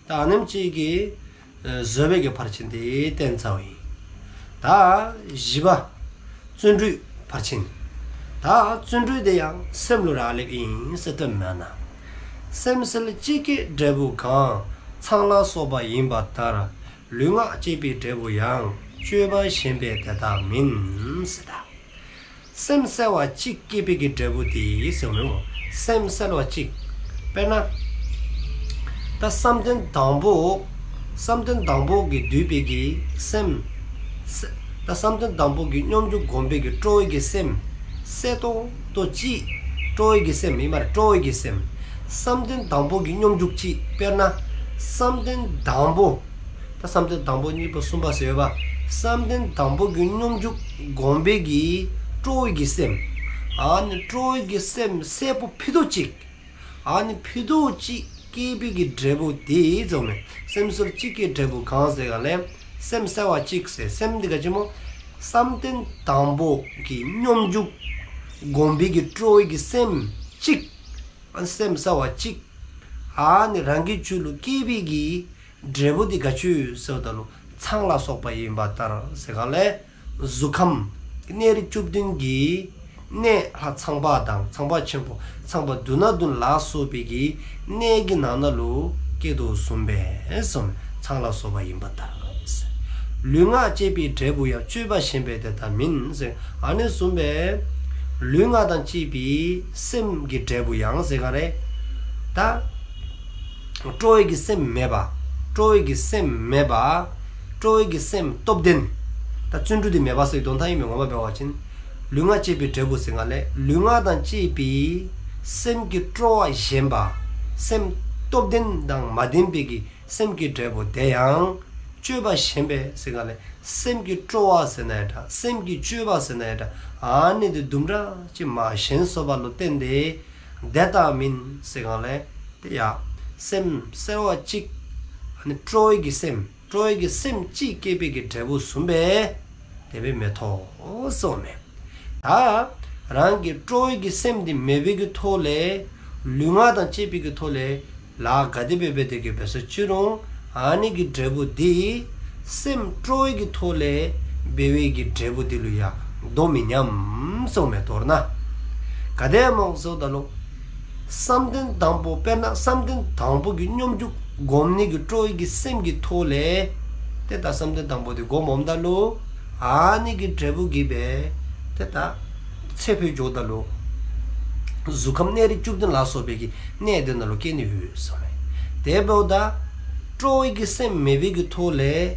ད་ཨ་ནེམ་ཅིག་གིས་བཟོད་པའི་གི་ཕར་ཕྱིན་དེ་བསྟན་ཚརཝ་ཨིན། ད་བཞི་པ་བརྩོན་འགྲུས་ཕར་ཕྱིན། ད་བརྩོན་འགྲུས་དེ་ཡང་སེམས་ལུ་རག་ལསཔ་ཨིན་ཟེར་སྟོནམ་མས་ན། སེམས་གསལ་གཅིག་གི་འབྲས་བུ་གང་། ཚངས་ལ་སོགས་པ་ཡིན་པ་ལྟར། ལུས་ངག་བཅས་པའི་འབྲས་བུ་ཡང་། སྤྱོད་པ་གཞན་པའི་དེ་དག་མིན། ཟེར་ད། སེམས་གསལ་བ་གཅིག་སྐྱེས་པའི་གི་འབྲས་བུ་དེ་ཟེརཝ་མས་སྨོ། སེམས་གསལ་བ་གཅིག། དཔེར་ན། ད་བསམ་གཏན་དང་པོ། བསམ་གཏན་དང་པོ་གིས་བསྡུས་པའི་གི་སེམས། ད་བསམ་གཏན་དང་པོ་གི་སྙོམས་འཇུག་བསྒོམས་པའི་གི་སྤྲོ་བའི་གི་སེམས། གསལ་ཏོག་ཏོ་གཅིག། སྤྲོ་བའི་གི་སེམས་ཨིན་མས། སྤྲོ་བའི་གི་སེམས། བསམ་གཏན་དང་པོ་གི་སྙོམས་འཇུག་གཅིག། དཔེར་ན། བསམ་གཏན་དང་པོ། ད་བསམ་གཏན་དང་པོ་གཉིས་པ་གསུམ་པ་ཟེར་ཡོདཔ། བསམ་གཏན་དང་པོ་གི་སྙོམས་འཇུག་བསྒོམས་པའི་གི་སྤྲོ་བའི་གི་སེམས། ཨ་ནི་སྤྲོ་བའི་གི་སེམས་གསལ་པོ་ཕི་དོ་གཅིག། ཨ་ནི་ཕི་དོ་གཅིག་སྐྱེས་པའི་གི་འབྲས་བུ་དེ་ཟེརཝ་མས། སེམས་གསལ་གཅིག་གི་འབྲས་བུ་གང་ཟེར་ག་ལས། སེམས་གསལ་བ་གཅིག་ཟེར་སེམས་འདི་ག་ཅི་སྨོ། བསམ་གཏན་དང་པོ་གི་སྙོམས་འཇུག་བསྒོམས་པའི་གི་སྤྲོ་བའི་གི་སེམས་གཅིག། ཨ་ནི་སེམས་གསལ་བ་གཅིག། ཨ་ནི་རང་གི་རྒྱུད་ལུ་སྐྱེས་པའི་གི་འབྲས་བུ་འདི་ག་ཅི་ཟེརཝ་ད་ལུ་ཚངས་ལ་སོགས་པ་ཡིན་པ་ལྟར་ཟེར་ག་ལས། གཟུགས་ཁམས་གནས་རིས་བཅུ་བདུན་གྱི་གནས་ལྷ་ཚངས་པ་དང་ཚངས་པ་ཆེན་པོ་ཚངས་པ་མདུན་ན་བདུན་ལ་སོགས་པའི་གི་གནས་ཀྱི་ནང་ན་ལུ་སྐྱེ་དོ་བཟུམ་སྦེ་གསུངསམ་མས། ཚངས་ལ་སོགས་པ་ཡིན་པ་ལྟར། ལུས་ངག་བཅས་པའི་འབྲས་བུ་ཡང་། སྤྱོད་པ་གཞན་པའི་དེ་དག་མིན། ཟེར་ཨ་ནི་གསུངསམ་མས། ལུས་ངག་དང་བཅས་པའི་སེམས་ཀྱི་འབྲས་བུ་ཡང་ཟེར་ག་ར། ད་སྤྲོ་བའི་གི་སེམས་མེད་པ། སྤྲོ་བའི་གི་སེམས་མེད་པ། སྤྲོ་བའི་གི་སེམས་སྟོབས་ལྡན། ད་བརྩོན་འགྲུས་དེ་མེད་པ་ཟེར་དོན་དག་ཨིན་མས། ངོ་མ་འབད་བ་ཅིན། ལུས་ངག་བཅས་པའི་འབྲས་བུ་ཟེར་ག་ལས། ལུས་ངག་དང་བཅས་པའི་སེམས་ཀྱི་སྤྲོ་བ་ཞན་པ། སེམས་སྟོབས་ལྡན་དང་མ་ལྡན་པའི་གི་སེམས་ཀྱི་འབྲས་བུ་དེ་ཡང་། སྤྱོད་པ་ཞན་པའི་ཟེར་ག་ལས། སེམས་ཀྱི་སྤྲོ་བ་ཟེར་ན་ཡང་འདྲ། སེམས་ཀྱི་སྤྱོད་པ་ཟེར་ན་ཡང་འདྲ། ཨ་ནི་དེ་དུམ་གྲ་ཅིག་མ་ཞན་སོང་བ་ལུ་བརྟེན་ཏེ། དེ་དག་མིན་ཟེར་ག་ལས། དེ་ཡང་སེམས་གསལ་བ་གཅིག། ཨ་ནི་སྤྲོ་བའི་གི་སེམས། སྤྲོ་བའི་གི་སེམས་གཅིག་སྐྱེས་པའི་གི་འབྲས་བུ་བཟུམ་སྦེ་དེ་སྦེ་མི་ཐོགས་གསུངསམ་མས། ད་རང་གི་སྤྲོ་བའི་གི་སེམས་འདི་མེད་པའི་གི་ཐོག་ལས། ལུས་ངག་དང་བཅས་པའི་གི་ཐོག་ལས་ལཱ་ག་དེ་སྦེ་འབད་དེ་གི་འབད་སོ་ཅི་རུང་། ཨ་ནི་གི་འབྲས་བུ་འདི་སེམས་སྤྲོ་བའི་གི་ཐོག་ལས་འབད་བའི་གི་འབྲས་བུ་འདི་ལུ་ཡང་དོ་མི་མཉམ་གསུངསམ་མས། མདོར་ན་ག་དེ་སྨོ་ཟེརཝ་ད་ལུ། བསམ་གཏན་དང་པོ། དཔེར་ན་བསམ་གཏན་དང་པོ་གི་སྙོམས་འཇུག་བསྒོམ་ནི་གི་སྤྲོ་བའི་གི་སེམས་ཀྱི་ཐོག་ལས། དེ་ད་བསམ་གཏན་དང་པོ་དེ་བསྒོམ་འོངམ་ད་ལུ། ཨ་ནི་གི་འབྲས་བུ་གིས་སྦེ་དེ་ད་ཚེ་འཕོས་འགྱོཝ་ད་ལུ། གཟུགས་ཁམས་གནས་རིས་བཅུ་བདུན་ལ་སོགས་པའི་གི་གནས་དེ་ནང་ལུ་སྐྱེ་ནི་ཡོད་གསུངསམ་མས། དེ་འབདཝ་ད་སྤྲོ་བའི་གི་སེམས་མེད་པའི་གི་ཐོག་ལས་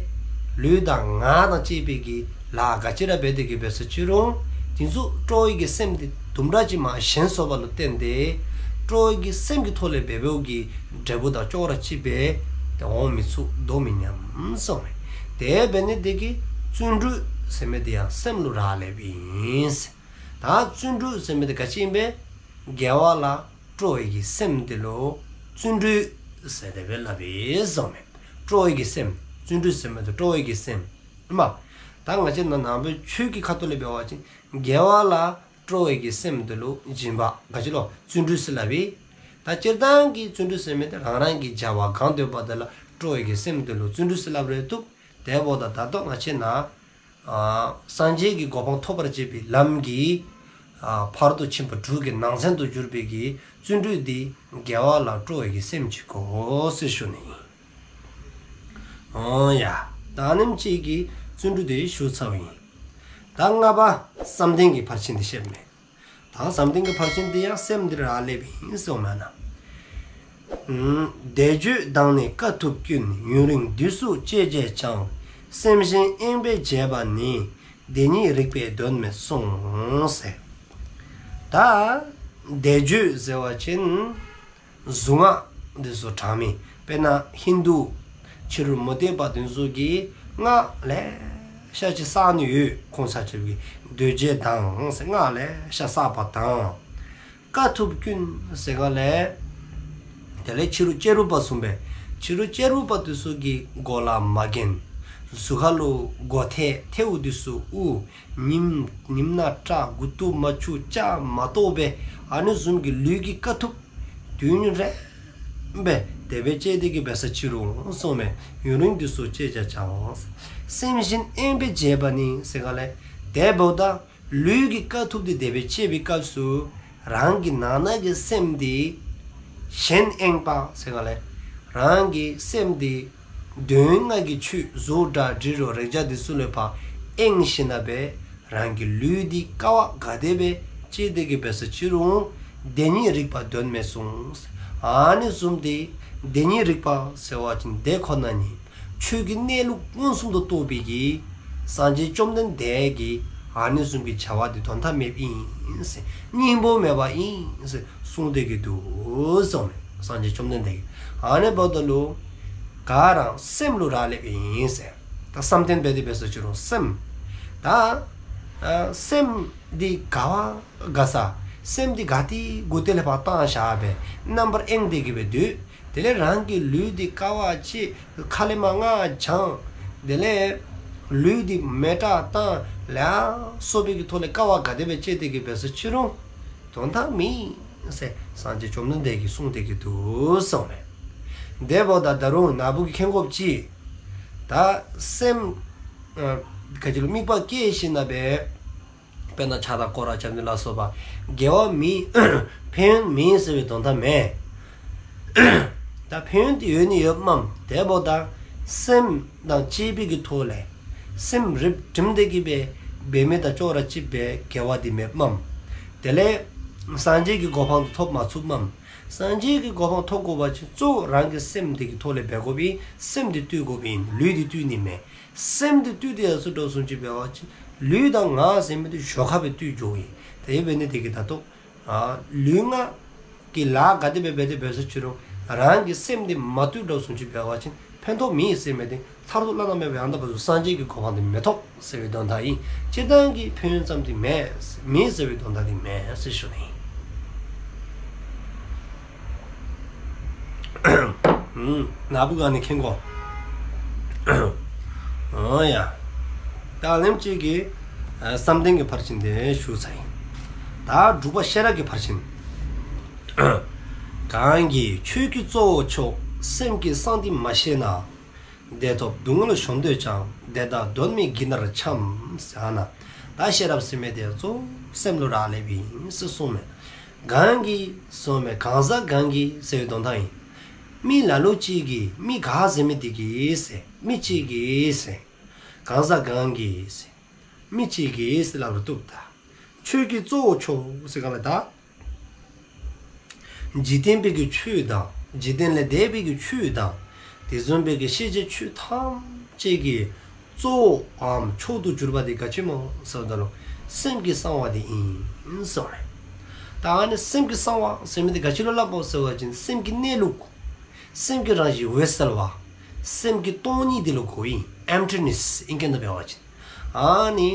ལུས་དང་ངག་དང་བཅས་པའི་གི་ལཱ་ག་ཅི་ར་འབད་དེ་གི་འབད་སོ་ཅི་རུང་། དེ་ཚུ་སྤྲོ་བའི་གི་སེམས་དེ་དུམ་གྲ་ཅིག་མ་ཞན་སོང་བ་ལུ་བརྟེན་ཏེ། སྤྲོ་བའི་གི་སེམས་ཀྱི་ཐོག་ལས་འབད་བའི་གི་འབྲས་བུ་དང་ཅོག་ར་གཅིག་སྦེ་དེ་འོང་མི་ཚུགས། དོ་མི་མཉམ་གསུངསམ་མས། དེ་འབད་ནི་དེ་གིས་བརྩོན་འགྲུས་ཟེར་མི་དེ་ཡང་སེམས་ལུ་རག་ལསཔ་ཨིན། ད་བརྩོན་འགྲུས་ཟེར་མི་དེ་ག་ཅི་ཨིན་པས། དགེ་བ་ལ་སྤྲོ་བའི་གི་སེམས་དེ་ལུ་བརྩོན་འགྲུས་ཟེར་དེ་སྦེ་སླབ་ཨིན་གསུངསམ་མས། སྤྲོ་བའི་གི་སེམས། བརྩོན་འགྲུས་ཟེར་མི་དེ་སྤྲོ་བའི་གི་སེམས། ཨིན་མས། ད་ང་བཅས་ནཱ་ནང་པའི་ཆོས་ཀྱི་ཁ་ཐུག་ལས་འབད་བ་ཅིན་དགེ་བ་ལ་སྤྲོ་བའི་གི་སེམས་དེ་ལུ་སྦྱིན་པ་ག་ཅི་ལོ་བརྩོན་འགྲུས་ཟེར་སླབ་ཨིན། ད་སྤྱིར་བཏང་གི་བརྩོན་འགྲུས་ཟེར་མི་དེ་རང་རང་གི་བྱ་བ་གང་འདོད་པ་དེ་ལ་སྤྲོ་བའི་གི་སེམས་དེ་ལུ་བརྩོན་འགྲུས་ཟེར་སླབ་རུང་བཏུབ། དེ་འབདཝ་ད་ད་ལྟོ་ང་བཅས་ནཱ་ཨ་སངས་རྒྱས་ཀྱི་གོ་འཕང་ཐོབ་པར་བྱེད་པའི་ལམ་གྱི་ཨ་ཕ་རོལ་ཏུ་ཕྱིན་པ་དྲུག་གི་ནང་ཚན་དུ་གྱུར་པའི་གི་བརྩོན་འགྲུས་འདི་དགེ་བ་ལ་སྤྲོ་བའི་གི་སེམས་ཅིག་གོ་ཟེར་ཞུ་ནི་ཨིན། ཨོ་ཡ། ད་ཨ་ནེམ་ཅིག་གིས་བརྩོན་འགྲུས་དེ་ཞུ་ཚརཝ་ཨིན། ད་ལྔ་པ་བསམ་གཏན་གྱི་ཕར་ཕྱིན་དེ་བཤདཔ་མས། ད་བསམ་གཏན་གྱི་ཕར་ཕྱིན་དེ་ཡང་སེམས་འདི་ར་ལས་ཨིན་གསུངསམ་མས་ན། ཨུམ། བཟླས་བརྗོད་དང་ནི་དཀའ་ཐུབ་ཀུན། ཡུན་རིང་དུས་སུ་སྤྱད་བྱས་ཀྱང་། སེམས་གཞན་གཡེངས་པས་བྱས་པ་ནི། དེ་ཉིད་རིགས་པས་དོན་མེད་གསུངས། ཟེར། ད་བཟླས་བརྗོད་ཟེར་བ་ཅིན་གཟུངས་སྔགས་འདི་ཚུ་བགྲང་མི། དཔེར་ན་ཧིན་དུ་ཕྱི་རོལ་མུ་སྟེགས་པ་འདི་ཚུ་གིས་སྔགས་ལེ་ཤ་ཅིག་བསགས་ནི་ཡོད། ཁོང་ཆ་ཁྱབ་ཀྱིས་བཟླས་བརྗོད་དང་ཟེར་སྔགས་ལེ་ཤ་བསགས་པ་དང་། དཀའ་ཐུབ་ཀུན་ཟེར་ག་ལས། དེ་ལས་ཕྱི་རུ་བཅས་རུས་པ་གསུངས་པས། ཕྱི་རུ་བཅས་རུས་པ་དེ་ཚུ་གིས་མགོ་ལ་མ་གྱོན། གཟུགས་ཁ་ལུ་མགོ་ཐད་ཐལཝ་དེ་ཚུ་དབུར། ཉིམ་ཉིམ་ནག་ཁྲག་མགུ་ཏོ་མ་འཁྱུ་སྐྱ་མ་བཏོག་པས། ཨ་ནི་བཟུམ་གྱི་ལུས་ཀྱི་དཀའ་ཐུབ་དུས་ཡུན་རིངམོ་སྦེ་དེ་སྦེ་སྤྱད་དེ་གི་འབད་ས་ཅི་རུང་གསུངས་མས། ཡུན་རིང་དུས་སུ་སྤྱད་བྱ་བྱའོ། སེམས་གཞན་གཡེངས་པས་བྱས་པ་ནི་ཟེར་ག་ལས། དེ་འབདཝ་ད་ལུས་ཀྱི་དཀའ་ཐུབ་དེ་དེ་སྦེ་སྤྱད་པའི་སྐབས་སུ་རང་གི་ནང་ན་གི་སེམས་དེ་གཞན་གཡེངས་པ་ཟེར་ག་ལས། རང་གི་སེམས་དེ་དོན་ལྔ་གི་ཆོས་གཟུགས་སྒྲ་དྲི་རོ་རེག་བྱ་དེ་ཚུ་ལུ་ཕར་གཡེངས་ཞིནམ་ལས་རང་གི་ལུས་འདི་དཀའ་བ་ག་དེ་སྦེ་སྤྱད་དེ་གི་འབད་ས་ཅི་རུང་དེ་ཉིད་རིག་པ་དོན་མེད་གསུངས། ཨ་ནི་བཟུམ་དེ་དེ་ཉིད་རིག་པ་ཟེར་བ་ཅིན་དེ་ཁོ་ན་ཉིད་ཆོས་ཀྱི་གནས་ལུགས་མངོན་སུམ་དུ་རྟོགས་པའི་གི་སངས་རྒྱས་བཅོམ་ལྡན་འདས་ཀྱིས་ཨ་ནི་བཟུམ་གྱི་བྱ་བ་དེ་དོན་དག་མེདཔ་ཨིན་ཟེར། སྙིང་པོ་མེདཔ་ཨིན་ཟེར་གསུངས་ཏེ་གི་འདུག་གསུངས་མས། སངས་རྒྱས་བཅོམ་ལྡན་འདས་ཀྱིས། ཨ་ནི་འབདཝ་ད་ལུ་ག་ར་སེམས་ལུ་རག་ལསཔ་ཨིན་ཟེར། ད་བསམ་གཏན་འབད་དེ་འབད་ས་ཅི་རུང་སེམས། ད་ཨ་སེམས་འདི་ག་བ་ག་ས། སེམས་འདི་ག་ཏེ་གུ་ཏེ་ལས་ཕར་བཏང་བཞག་སྦེ་རྣམ་པར་གཡེངས་ཏེ་གི་སྦེ་སྡོད། དེ་ལས་རང་གི་ལུས་འདི་དཀའ་བ་སྤྱད། ཁ་ལས་མར་སྔགས་བགྱང་། དེ་ལས་ལུས་འདི་མེ་སྲེག་བཏང་ལ་སོགས་པའི་གི་ཐོག་ལས་དཀའ་བ་ག་དེ་སྦེ་སྤྱད་དེ་གི་འབད་ས་ཅི་རུང་དོན་དག་མེད་ཟེར་སངས་རྒྱས་བཅོམ་ལྡན་འདས་ཀྱིས་གསུངས་ཏེ་གི་འདུག་གསུངས་མས། དེ་འབདཝ་ད་ད་རུང་ནཱ་བུ་གིས་མཁྱེན་དགོཔ་ཅིག། ད་སེམས་ཨ་ག་ཅི་ལུ་དམིགས་པ་བསྐྱེད་ཞིནམ་ལས། དཔེར་ན་ཕྱག་དང་སྐོར་ར་རྐྱབ་ནི་ལ་སོགས་པ་དགེ་བ་མེད། ཕན་ཡོན་མེད་ཟེར་བའི་དོན་དག་མེན། ད་ཕན་ཡོན་དེ་ཡོད་ནི་ཡོདཔ་མས། དེ་འབདཝ་ད་སེམས་དང་བཅས་པའི་གི་ཐོག་ལས་སེམས་རིག་བསྒྲིམས་ཏེ་གི་སྦེ་འབད་མི་དང་ཅོག་ར་གཅིགཔ་སྦེ་དགེ་བ་དེ་མེདཔ་མས། དེ་ལས་སངས་རྒྱས་ཀྱི་གོ་འཕང་དེ་ཐོབ་མ་ཚུགསཔ་མས། སངས་རྒྱས་ཀྱི་གོ་འཕང་ཐོབ་དགོ་པ་ཅིན་གཙོ་བོ་རང་གི་སེམས་དེ་གི་ཐོག་ལས་འབད་དགོཔ་ཨིན། སེམས་དེ་བཏུལ་དགོཔ་ཨིན། ལུས་དེ་བཏུལ་ནི་མེན། སེམས་དེ་བཏུལ་ཏེ་ཡར་སོ་འགྱོ་སོང་ཅི་འབད་བ་ཅིན་ལུས་དང་ངག་ཟེར་མི་དེ་ཞོར་ཁར་སྦེ་བཏུལ་འགྱོཝ་ཨིན། དེ་འབད་ནི་དེ་གིས་ད་ལྟོ་ཨ་ལུས་ངག་གི་ལཱ་ག་དེ་སྦེ་འབད་དེ་འབད་ས་ཅི་རུང་རང་གི་སེམས་དེ་མ་བཏུལ་འགྱོ་སོང་ཅི་འབད་བ་ཅིན་ཕན་ཐོགས་མེད་ཟེར་མི་དེ་མཐར་ཐུག་བླ་ན་མེད་པའི་ཡང་དག་པར་རྫོགས་སངས་རྒྱས་ཀྱི་གོ་འཕང་དེ་མི་ཐོབ་ཟེར་བའི་དོན་དག་ཨིན། སྤྱིར་བཏང་གི་ཕན་ཡོན་ཙམ་དེ་མེད་མེད་ཟེར་བའི་དོན་དག་དེ་མེན་ཟེར་ཞུ་ནི་ཨིན། ཨུམ། ནཱ་བུ་གིས་ཨ་ནི་མཁྱེན་དགོ། ཨོ་ཡ། ད་ལན་ཅིག་གིས་ཨ་བསམ་གཏན་གྱི་ཕར་ཕྱིན་དེ་ཞུ་ཚར་ཡི། ད་དྲུག་པ་ཤེས་རབ་ཀྱི་ཕར་ཕྱིན། གང་གིས་ཆོས་ཀྱི་གཙོ་བོ་མཆོག་སེམས་ཀྱི་གསང་འདི་མ་ཤེས་ན། བདེ་ཐོབ་སྡུག་བསྔལ་གཞོམ་འདོད་ཀྱང་། དེ་དག་དོན་མེད་བགྱིས་ནས་འཁྱམས། ཟེར་ན། ད་ཤེས་རབ་ཟེར་མི་དེ་གཙོ་བོ་སེམས་ལུ་རག་ལསཔ་ཨིན་ཟེར་གསུངས་མས། གང་གིས་གསུངས་མས། གང་ཟག་གང་གིས་ཟེར་བའི་དོན་དག་ཨིན། མི་ལ་ལུ་ཅིག་གིས། མི་ག་ཟེར་མི་དེ་གིས་ཟེར། མི་ཅིག་གིས་ཟེར། གང་ཟག་གང་གིས་ཟེར། མི་ཅིག་གིས་ཟེར་སླབ་རུང་བཏུབ་ད། ཆོས་ཀྱི་གཙོ་བོ་མཆོག་ཟེར་ག་ལས་ད། འཇིག་རྟེན་པའི་གི་ཆོས་དང་འཇིག་རྟེན་ལས་འདས་པའི་གི་ཆོས་དང་དེ་བཟུམ་པའི་གི་ཤེས་བྱའི་ཆོས་ཐམས་ཅད་ཀྱི་གཙོ་བོའམ་མཆོག་ཏུ་གྱུར་པ་དེ་ག་ཅི་སྨོ་ཟེར་བ་ད་ལུ་སེམས་ཀྱི་གསང་བ་དེ་ཨིན་ཟེར་བ་རེད། ད་ཨ་ནི་སེམས་ཀྱི་གསང་བ་ཟེར་མི་དེ་ག་ཅི་ལུ་སླབ་སྨོ་ཟེར་བ་ཅིན་སེམས་ཀྱི་གནས་ལུགས། སེམས་ཀྱི་རང་བཞིན་འོད་གསལ་བ། སེམས་ཀྱི་སྟོང་ཉིད་དེ་ལུ་གོཝ་ཨིན། ཨེམ་ཊི་ནེས་ཨིང་སྐད་ནང་འབད་བ་ཅིན། ཨ་ནི་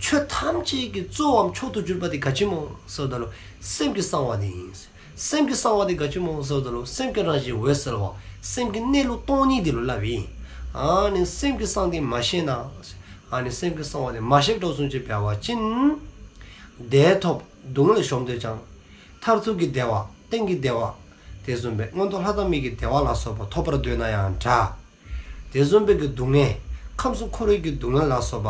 ཆོས་ཐམས་ཅད་ཀྱི་གཙོ་བོའམ་མཆོག་ཏུ་གྱུར་པ་དེ་ག་ཅི་སྨོ་ཟེར་བ་ད་ལུ་སེམས་ཀྱི་གསང་བ་དེ་ཨིན། སེམས་ཀྱི་གསང་བ་དེ་ག་ཅི་སྨོ་ཟེར་བ་ད་ལུ་སེམས་ཀྱི་རང་བཞིན་འོད་གསལ་བ། སེམས་ཀྱི་གནས་ལུགས་སྟོང་ཉིད་དེ་ལུ་སླབ་ཨིན། ཨ་ནི་སེམས་ཀྱི་གསང་དེ་མ་ཤེས་ན། ཨ་ནི་སེམས་ཀྱི་གསང་བ་དེ་མ་ཤེསཔ་འགྱོ་སོང་ཅི་འབད་བ་ཅིན། བདེ་ཐོབ་སྡུག་བསྔལ་གཞོམ་འདོད་ཀྱང་། མཐར་ཐུག་གི་བདེ་བ་གཏན་གྱི་བདེ་བ། དེ་བཟུམ་སྦེ་མངོན་མཐོ་ལྷ་དང་མིའི་གི་བདེ་བ་ལ་སོགས་པ་ཐོབ་པར་འདོད་ན་ཡང་འདྲ། དེ་བཟུམ་སྦེ་གི་སྡུག་བསྔལ་ཁམས་གསུམ་འཁོར་བའི་གི་སྡུག་བསྔལ་ལ་སོགས་པ་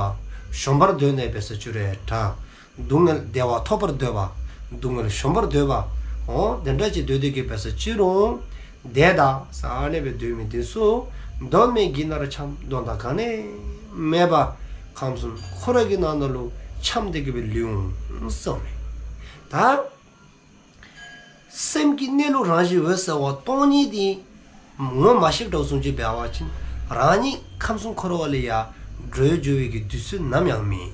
གཞོམ་པར་འདོད་ནས་འབད་ས་ཅི་རུང་འདྲ། སྡུག་བསྔལ་བདེ་བ་ཐོབ་པར་འདོད་པ། སྡུག་བསྔལ་གཞོམ་པར་འདོད་པ། འོ་དེ་འདྲ་ཅིག་འདོད་དེ་གི་འབད་ས་ཅི་རུང་། དེ་དག་ཟེར་ཨ་ནེ་སྦེ་འདོད་མི་དེ་ཚུ། དོན་མེད་བགྱིས་ནས་འཁྱམས། དོན་དག་ག་ནི་ཡང་མེད་པར་ཁམས་གསུམ་འཁོར་བའི་གི་ནང་ན་ལུ་འཁྱམས་ཏེ་གི་སྦེ་ལུས་འོང་གསུངས་མས། ད་སེམས་ཀྱི་གནས་ལུགས་རང་བཞིན་འོད་གསལ་བ་སྟོང་ཉིད་དེ་ངོ་མ་ཤེསཔ་འགྱོ་སོང་ཅི་འབད་བ་ཅིན་རང་ཉིད་ཁམས་གསུམ་འཁོར་བ་ལས་ཡར་གྲོལ་འགྱོ་བའི་གི་དུས་ཚོད་ནམ་ཡང་མེད།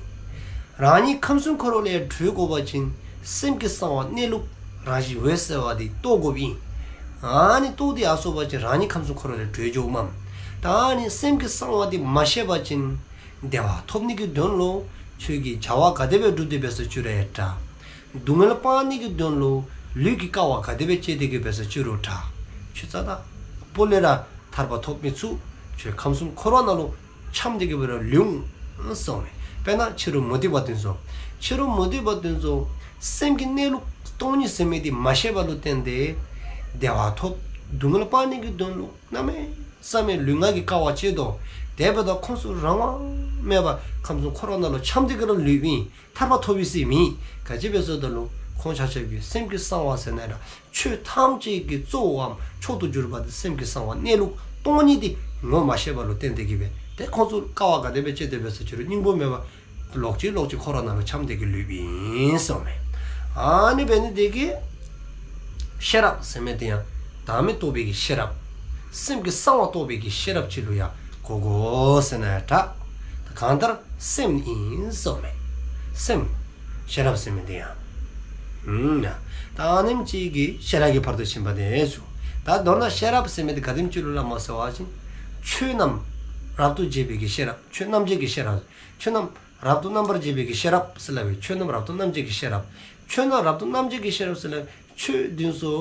རང་ཉིད་ཁམས་གསུམ་འཁོར་བ་ལས་ཡར་གྲོལ་དགོ་པ་ཅིན་སེམས་ཀྱི་གསང་བ་གནས་ལུགས་རང་བཞིན་འོད་གསལ་བ་དེ་རྟོགས་དགོཔ་ཨིན། ཨ་ནི་རྟོགས་ཏེ་ཡར་སོ་བ་ཅིན་རང་ཉིད་ཁམས་གསུམ་འཁོར་བ་ལས་གྲོལ་འགྱོཝ་མས། ད་ཨ་ནི་སེམས་ཀྱི་གསང་བ་དེ་མ་ཤེས་པ་ཅིན་བདེ་བ་ཐོབ་ནི་གི་དོན་ལུ་ཆོས་ཀྱི་བྱ་བ་ག་དེ་སྦེ་སྒྲུབ་སྟེ་འབད་ས་ཅི་རུང་འདྲ། སྡུག་བསྔལ་སྤང་ནི་གི་དོན་ལུ་ལུས་ཀྱི་དཀའ་བ་ག་དེ་སྦེ་སྤྱད་དེ་གི་འབད་ས་ཅི་རུང་དྲག། ཁྱོད་རྩ་དང་སྤུ་ལས་ར་ཐར་པ་ཐོབ་མི་ཚུགས། ཁྱོད་ཁམས་གསུམ་འཁོར་བ་ནང་ལུ་འཁྱམས་ཏེ་གི་འབད་རུང་ལུས་འོང་གསུངམ་མས། དཔེར་ན་ཕྱི་རོལ་མུ་སྟེགས་པ་དེ་ཚུ། ཕྱི་རོལ་མུ་སྟེགས་པ་དེ་ཚུ་སེམས་ཀྱི་གནས་ལུགས་སྟོང་ཉིད་ཟེར་མི་དེ་མ་ཤེས་པ་ལུ་བརྟེན་ཏེ་བདེ་བ་ཐོབ། སྡུག་བསྔལ་སྤང་ནི་གི་དོན་ལུ་གནམ་མེད་ས་མེད་ལུས་ངག་གི་དཀའ་བ་སྤྱད་དོ། དེ་འབདཝ་ད་ཁོང་ཚུ་རང་དབང་མེད་པར་ཁམས་གསུམ་འཁོར་བ་ནང་ལུ་འཁྱམས་ཏེ་གི་ར་ལུསཔ་ཨིན། ཐར་པ་ཐོབ་པའི་སྲིད་མེད། ག་ཅི་འབད་ཟེར་བ་ཅིན་ཁོང་ཆ་ཁྱབ་ཀྱིས་སེམས་ཀྱི་གསང་བ་ཟེར་ན་ར་ཆོས་ཐམས་ཅད་ཀྱི་གཙོ་བོའམ་མཆོག་ཏུ་གྱུར་པ་དེ་སེམས་ཀྱི་གསང་བ་གནས་ལུགས་སྟོང་ཉིད་དེ་ངོ་མ་ཤེས་པ་ལུ་བརྟེན་ཏེ་གི་འབད་དེ་ཁོང་ཚུ་དཀའ་བ་ག་དེ་སྦེ་སྤྱད་དེ་འབད་ས་ཅི་རུང་སྙིང་པོ་མེད་པར་ལོག་ཅི་ལོག་ཅི་འཁོར་བ་ནང་ལུ་འཁྱམས་ཏེ་གི་ལུསཔ་ཨིན་གསུངམ་མས། ཨ་ནི་འབད་ནི་དེ་གིས་ཤེས་རབ་ཟེར་མི་དེ་ཡང་བདག་མེད་རྟོགས་པའི་གི་ཤེས་རབ། སེམས་ཀྱི་གསང་བ་རྟོགས་པའི་གི་ཤེས་རབ་ཅིག་ལུ་ཡང་གོ་དགོ་ཟེར་ན་ཡང་དྲག། གང་ལྟར་སེམས་ཨིན་གསུངམ་མས། སེམས། ཤེས་རབ་ཟེར་མི་དེ་ཡང་། ཨུམ་ཡ། ད་ཨ་ནེམ་ཅིག་གིས་ཤེས་རབ་ཀྱི་ཕར་དུ་ཕྱིན་པ་དེ་ཚུ། ད་མདོར་ན་ཤེས་རབ་ཟེར་མི་དེ་ག་དེམ་ཅིག་ལུ་སླབ་སྨོ་ཟེར་བ་ཅིན་ཆོས་རྣམས་རབ་ཏུ་འབྱེད་པའི་གི་ཤེས་རབ། ཆོས་རྣམ་འབྱེད་ཀྱི་ཤེས་རབ། ཆོས་རྣམས་རབ་ཏུ་རྣམ་པར་འབྱེད་པའི་གི་ཤེས་རབ་ཟེར་སླབ་པས། ཆོས་རྣམས་རབ་ཏུ་རྣམ་འབྱེད་ཀྱི་ཤེས་རབ། ཆོས་རྣམས་རབ་ཏུ་རྣམ་འབྱེད་ཀྱི་ཤེས་རབ་ཟེར་སླབ་པས། ཆོས་དེ་ཚུ་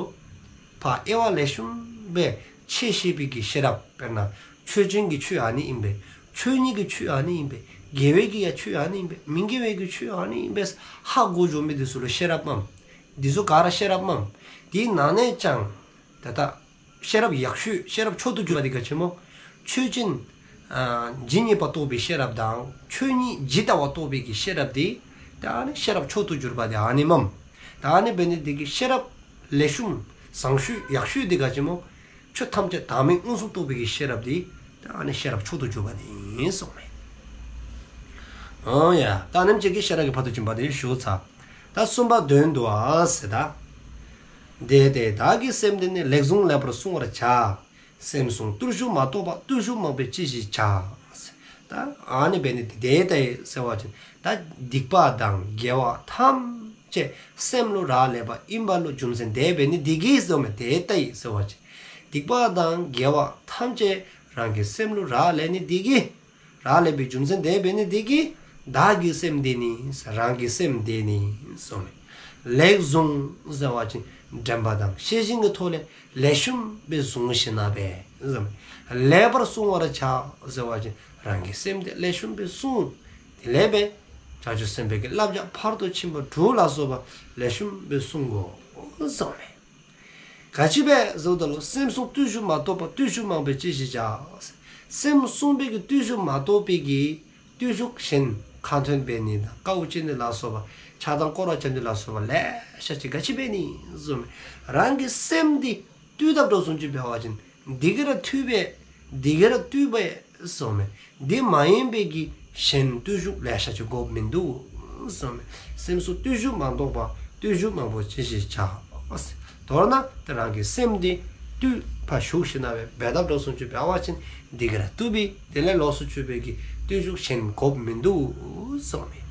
ཕར་དབྱེ་བ་ལེགས་ཤོམ་སྦེ་ཕྱེ་ཤེས་པའི་གི་ཤེས་རབ། དཔེར་ན་ཆོས་ཅན་གྱི་ཆོས་ཨ་ནི་ཨིན་པས། ཆོས་ཉིད་ཀྱི་ཆོས་ཨ་ནི་ཨིན་པས། དགེ་བའི་གི་ཡང་ཆོས་ཨ་ནི་ཨིན་པས། མི་དགེ་བའི་གི་ཆོས་ཨ་ནི་ཨིན་པས། ཧ་གོ་འགྱོ་མི་དེ་ཚུ་ལུ་ཤེས་རབ་མས། དེ་ཚུ་ག་ར་ཤེས་རབ་མས། དེའི་ནང་ནས་ཀྱང་ད་ལྟ་ཤེས་རབ་ཡག་ཤོས་ཤེས་རབ་མཆོག་ཏུ་གྱུར་པ་དེ་ག་ཅི་སྨོ། ཆོས་ཅན། ཨ་ཇི་སྙེད་པ་རྟོགས་པའི་ཤེས་རབ་དང་ཆོས་ཉིད་ཇི་ལྟ་བ་རྟོགས་པའི་གི་ཤེས་རབ་དེ། ད་ཨ་ནི་ཤེས་རབ་མཆོག་ཏུ་གྱུར་པ་དེ་ཨ་ནི་མས། ད་ཨ་ནི་འབད་ནི་དེ་གིས་ཤེས་རབ་ལེགས་ཤོམ་བཟང་ཤོས་ཡག་ཤོས་དེ་ག་ཅི་སྨོ། ཆོས་ཐམས་ཅད་བདག་མེད་མངོན་སུམ་རྟོགས་པའི་གི་ཤེས་རབ་དེ། ད་ཨ་ནི་ཤེས་རབ་མཆོག་ཏུ་གྱུར་པ་དེ་ཨིན་གསུངམ་མས། ཨོ་ཡ། ད་ཨ་ནེམ་ཅིག་གིས་ཤེས་རབ་ཀྱི་ཕར་དུ་ཕྱིན་པ་དེ་ཞུ་ཚར། ད་གསུམ་པ་དོན་བསྡུ་བ་ཟེར་ད། དེ་ལྟས་བདག་གི་སེམས་དེ་ནི། ལེགས་བཟུང་ལེགས་པར་བསྲུང་བར་བྱ། སེམས་བསྲུང་བརྟུལ་ཞུགས་མ་གཏོགས་པ། བརྟུལ་ཞུགས་མང་པོས་ཅི་ཞིག་བྱ། ཟེར། ད་ཨ་ནི་འབད་ནི་དེ་དེ་ལྟས་ཟེར་བ་ཅིན་ད་སྡིག་པ་དང་དགེ་བ་ཐམས་ཅད་སེམས་ལུ་རག་ལས་པ་ཨིན་པ་ལུ་རྒྱུ་མཚན་དེ་འབད་ནི་དེ་གིས་གསུངམ་མས། དེ་ལྟས་ཟེར་བ་ཅིན་སྡིག་པ་དང་དགེ་བ་ཐམས་ཅད་རང་གི་སེམས་ལུ་རག་ལས་ནི་དེ་གིས། རག་ལས་པའི་རྒྱུ་མཚན་དེ་འབད་ནི་དེ་གིས། བདག་གི་སེམས་དེ་ནི། རང་གི་སེམས་དེ་ནི་གསུངམ་མས། ལེགས་བཟུང་ཟེར་བ་ཅིན་དྲན་པ་དང་ཤེས་བཞིན་གྱི་ཐོག་ལས་ལེགས་ཤོམ་སྦེ་བཟུང་ཞིནམ་ལས་གསུངམ་མས། ལེགས་པར་བསྲུང་བར་བྱ་ཟེར་བ་ཅིན་རང་གི་སེམས་དེ་ལེགས་ཤོམ་སྦེ་བསྲུང་། དེ་ལས་འབད་བྱང་ཆུབ་སེམས་དཔའི་གི་བསླབ་བྱ་ཕར་དུ་ཕྱིན་པ་དྲུག་ལ་སོགས་པ་ལེགས་ཤོམ་སྦེ་བསྲུང་དགོ་གསུངམ་མས། ག་ཅི་འབད་ཟེར་བ་ཅིན་སེམས་བསྲུང་བརྟུལ་ཞུགས་མ་གཏོགས་པ། བརྟུལ་ཞུགས་མང་པོས་ཅི་ཞིག་བྱ། སེམས་བསྲུང་བའི་གི་བརྟུལ་ཞུགས་མ་གཏོགས་པའི་གི་བརྟུལ་ཞུགས་གཞན་ཁ་འདོན་འབད་ནི་དང་དཀའཝ་སྤྱད་ནི་ལ་སོགས་པ་ཆགས་སྡང་སྐོར་ར་རྐྱབ་ནི་ལ་སོགས་པ་ལེ་ཤ་ཅིག་ག་ཅི་འབད་ནི་གསུངམ་མས། རང་གི་སེམས་འདི་བཏུལ་དཔ་འདྲཝ་བཟུམ་ཅིག་འབད་བ་ཅིན་དེ་གིས་ར་བཏུལ་བས། དེ་གིས་ར་བཏུལ་བས་གསུངམ་མས། དེ་མ་ཡིན་པའི་གི་གཞན་བརྟུལ་ཞུགས་ལེ་ཤ་ཅིག་དགོཔ་མིན་འདུག་གསུངམ་མས། སེམས་བསྲུང་བརྟུལ་ཞུགས་མ་གཏོགས་པ། བརྟུལ་ཞུགས་མང་པོས་ཅི་ཞིག་བྱ། མདོར་ན་ཏེ་རང་གི་སེམས་འདི་བཏུལ་དཔ་བཞུགས་ཞིནམ་ལས་འབད་དཔ་འདྲཝ་བཟུམ་ཅིག་འབད་བ་ཅིན་དེ་གིས་ར་བཏུལ་བས། དེ་ལས་ལོགས་སུ་གྱུར་པའི་གི་བརྟུལ་ཞུགས་གཞན་དགོཔ་མིན་འདུག་གསུངམ་མས།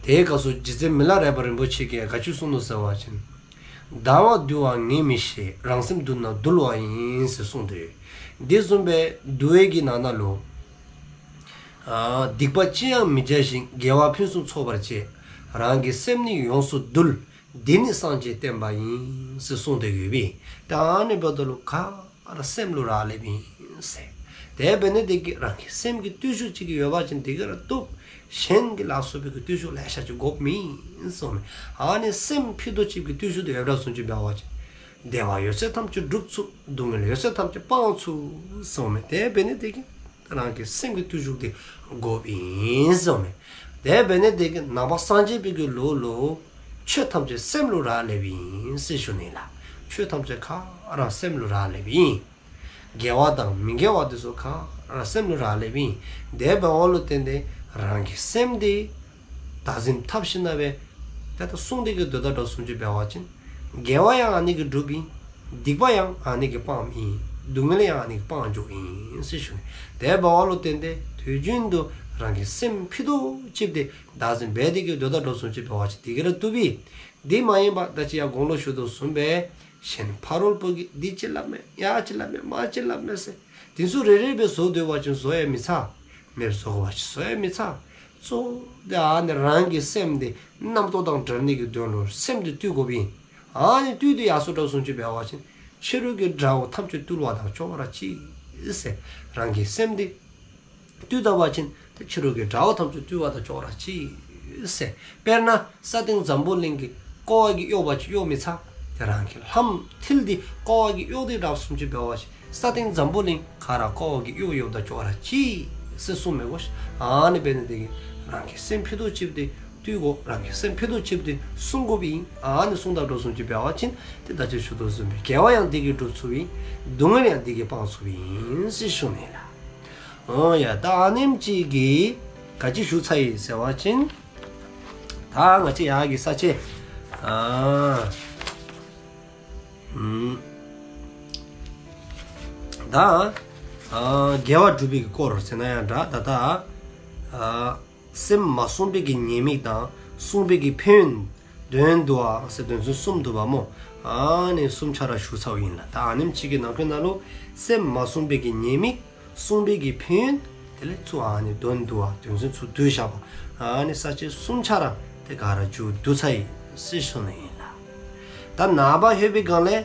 དེའི་སྐབས་སུ་རྗེ་བཙུན་མི་ལ་རས་པ་རིན་པོ་ཆེ་གིས་ག་ཅི་གསུངས་ནུག་ཟེར་བ་ཅིན། བདག་བ་འདུལ་བ་ངས་མི་ཤེས། རང་སེམས་འདུལ་ན་དུལ་བ་ཡིན། ཟེར་གསུངས་ཏེ། དེ་བཟུམ་སྦེ་འདུལ་བའི་གི་ནང་ན་ལུ་ཨ་སྡིག་པ་ཅི་ཡང་མི་བྱ་ཞིང་། དགེ་བ་ཕུན་སུམ་ཚོགས་པར་བྱེད། རང་གི་སེམས་ནི་ཡོངས་སུ་འདུལ། འདི་ནི་སངས་རྒྱས་བསྟན་པ་ཡིན། ཟེར་གསུངས་ཏེ་ཡོད་པས། ད་ཨ་ནི་འབདཝ་ད་ལུ་ག་ར་སེམས་ལུ་རག་ལསཔ་ཨིན་ཟེར། དེ་འབད་ནི་དེ་གིས་རང་གི་སེམས་ཀྱི་བརྟུལ་ཞུགས་ཅིག་ཡོད་པ་ཅིན་དེ་གིས་ར་བཏུལ། གཞན་གྱི་ལ་སོགས་པའི་གི་བརྟུལ་ཞུགས་ལེ་ཤ་ཅིག་དགོཔ་མེན་གསུངམ་མས། ཨ་ནི་སེམས་ཕུད་རྡོག་གཅིག་གི་བརྟུལ་ཞུགས་དེ་ཡོདཔ་འདྲཝ་བཟུམ་ཅིག་འབད་བ་ཅིན་བདེ་བ་ཡོད་ཚད་ཐམས་ཅད་སྒྲུབ་ཚུགས། སྡུག་བསྔལ་ཡོད་ཚད་ཐམས་ཅད་སྤང་ཚུགས་གསུངམ་མས། དེ་འབད་ནི་དེ་གིས་རང་གི་སེམས་ཀྱི་བརྟུལ་ཞུགས་དེ་དགོཔ་ཨིན་གསུངམ་མས། དེ་འབད་ནི་དེ་གིས་ནང་པ་སངས་རྒྱས་པའི་གི་ལུགས་ལུ་ཆོས་ཐམས་ཅད་སེམས་ལུ་རག་ལསཔ་ཨིན་ཟེར་ཞུ་ནི་ལགས། ཆོས་ཐམས་ཅད་ག་ར་སེམས་ལུ་རག་ལསཔ་ཨིན། དགེ་བ་དང་མི་དགེ་བ་དེ་ཚུ་ག་ར་སེམས་ལུ་རག་ལསཔ་ཨིན། དེ་འབདཝ་ལུ་བརྟེན་ཏེ་རང་གི་སེམས་དེ་བདག་འཛིན་འཐབ་ཞིནམ་ལས་ད་ལྟོ་གསུངས་ཏེ་གི་སྡོད་དཔ་འདྲཝ་བཟུམ་ཅིག་འབད་བ་ཅིན་དགེ་བ་ཡང་ཨ་ནི་གིས་སྒྲུབ་ཨིན། སྡིག་པ་ཡང་ཨ་ནི་གིས་སྤངམ་ཨིན། སྡུག་བསྔལ་ཡང་ཨ་ནི་གིས་སྤང་འགྱོཝ་ཨིན་ཟེར་ཞུ་ནི། དེ་འབདཝ་ལུ་བརྟེན་ཏེ་དུས་རྒྱུན་དུ་རང་གི་སེམས་ཕུད་རྡོག་གཅིག་དེ་བདག་འཛིན་འབད་དེ་གི་སྡོད་དཔ་འདྲཝ་བཟུམ་ཅིག་འབད་བ་ཅིན་དེ་གིས་ར་བཏུལ་བས། དེ་མ་ཡིན་པ་ད་ཅི་ཡར་གོང་ལུ་ཞུ་དོ་བཟུམ་སྦེ་གཞན་ཕ་རོལ་པོ་གིས་འདི་ཅིག་སླབ་མས། ཡ་ཅིག་སླབ་མས། མ་ཅིག་སླབ་མས་ཟེར་དེ་ཚུ་རེ་རེ་སྦེ་བཟོ་སྡོད་པ་ཅིན་བཟོ་ཡང་མི་ཚར། མེདཔ་བཟོ་དགོ་པ་ཅིན་བཟོ་ཡང་མི་ཚར། སོ། དེ་ཨ་ནི་རང་གི་སེམས་དེ་རྣམ་རྟོག་དང་བྲལ་ནི་གི་དོན་ལུ་སེམས་དེ་བཏུལ་དགོཔ་ཨིན། ཨ་ནི་བཏུལ་ཏེ་ཡར་སོ་དྲགས་སོང་ཅི་འབད་བ་ཅིན་ཕྱི་རོལ་གྱི་དགྲ་བོ་ཐམས་ཅད་བཏུལ་བ་དང་ཅོག་ར་གཅིག་ཟེར། རང་གི་སེམས་དེ་བཏུལ་ད་པ་ཅིན་ཏེ་ཕྱི་རོལ་གྱི་དགྲ་བོ་ཐམས་ཅད་བཏུལ་བ་དང་ཅོག་ར་གཅིག་ཟེར། དཔེར་ན་ས་སྟེང་འཛམ་བུ་གླིང་གི་ཀོ་བ་གིས་གཡོགས་པ་ཅིན་གཡོགས་མི་ཚར། དེ་རང་གི་ལྷམ་མཐིལ་དེ་ཀོ་བ་གིས་གཡོགས་ཏེ་དྲགས་སོང་ཅི་འབད་བ་ཅིན་ས་སྟེང་འཛམ་བུ་གླིང་ག་ར་ཀོ་བ་གིས་གཡོགས་ཡོདཔ་དང་ཅོག་ར་གཅིག་ཟེར་གསུངས་མས་གོ། ཨ་ནི་འབད་ནི་དེ་གིས་རང་གི་སེམས་ཕུད་རྡོག་གཅིག་དེ་བཏུལ་དགོ། རང་གི་སེམས་ཕུད་རྡོག་གཅིག་དེ་བསྲུང་དགོཔ་ཨིན། ཨ་ནི་བསྲུང་ད་དྲགས་སོང་ཅི་འབད་བ་ཅིན་ཏེ་ད་ཅི་ཞུ་དོ་བཟུམ་སྦེ་དགེ་བ་ཡང་འདི་གིས་སྒྲུབ་ཚུགསཔ་ཨིན། སྡུག་བསྔལ་ཡང་འདི་གིས་སྤང་ཚུགསཔ་ཨིན་ཟེར་ཞུ་ནི་ལགས། འོ་ཡ། ད་ཨ་ནེམ་ཅིག་གིས་ག་ཅི་ཞུ་ཚར་ཡི་ཟེར་བ་ཅིན་ད་ང་བཅས་ཡར་གྱི་ས་བཅད་ཨ་ཨུམ་ད་ཨ་དགེ་བ་སྒྲུབ་པའི་སྐོར་ཟེར་ན་ཡང་འདྲ། ད་ད་ཨ་སེམས་མ་བསྲུངས་པའི་གི་ཉེས་དམིགས་དང་བསྲུངས་པའི་གི་ཕན་ཡོན། དོན་བསྡུ་བ་ཟེར་དོན་ཚན་གསུམ་འདུག་པ་སྨོ། ཨ་ནི་གསུམ་ཆ་ར་ཞུ་ཚརཝ་ཨིན་ལགས། ད་ཨ་ནེམ་ཅིག་གི་ནང་འཁོད་ནང་ལུ་སེམས་མ་བསྲུངས་པའི་གི་ཉེས་དམིགས། བསྲུངས་པའི་གི་ཕན་ཡོན། དེ་ལས་ཚུར་ཨ་ནི་དོན་བསྡུ་བ་དོན་ཚན་ཚུ་བསྡུ་བཞག་པ། ཨ་ནི་ས་བཅད་གསུམ་ཆ་ར་ཏེ་ག་ར་མཇུག་བསྡུ་ཚར་ཡི་ཟེར་ཞུ་ནི་ཨིན་ལགས། ད་ནངས་པ་ལྷོད་པའི་སྒང་ལས་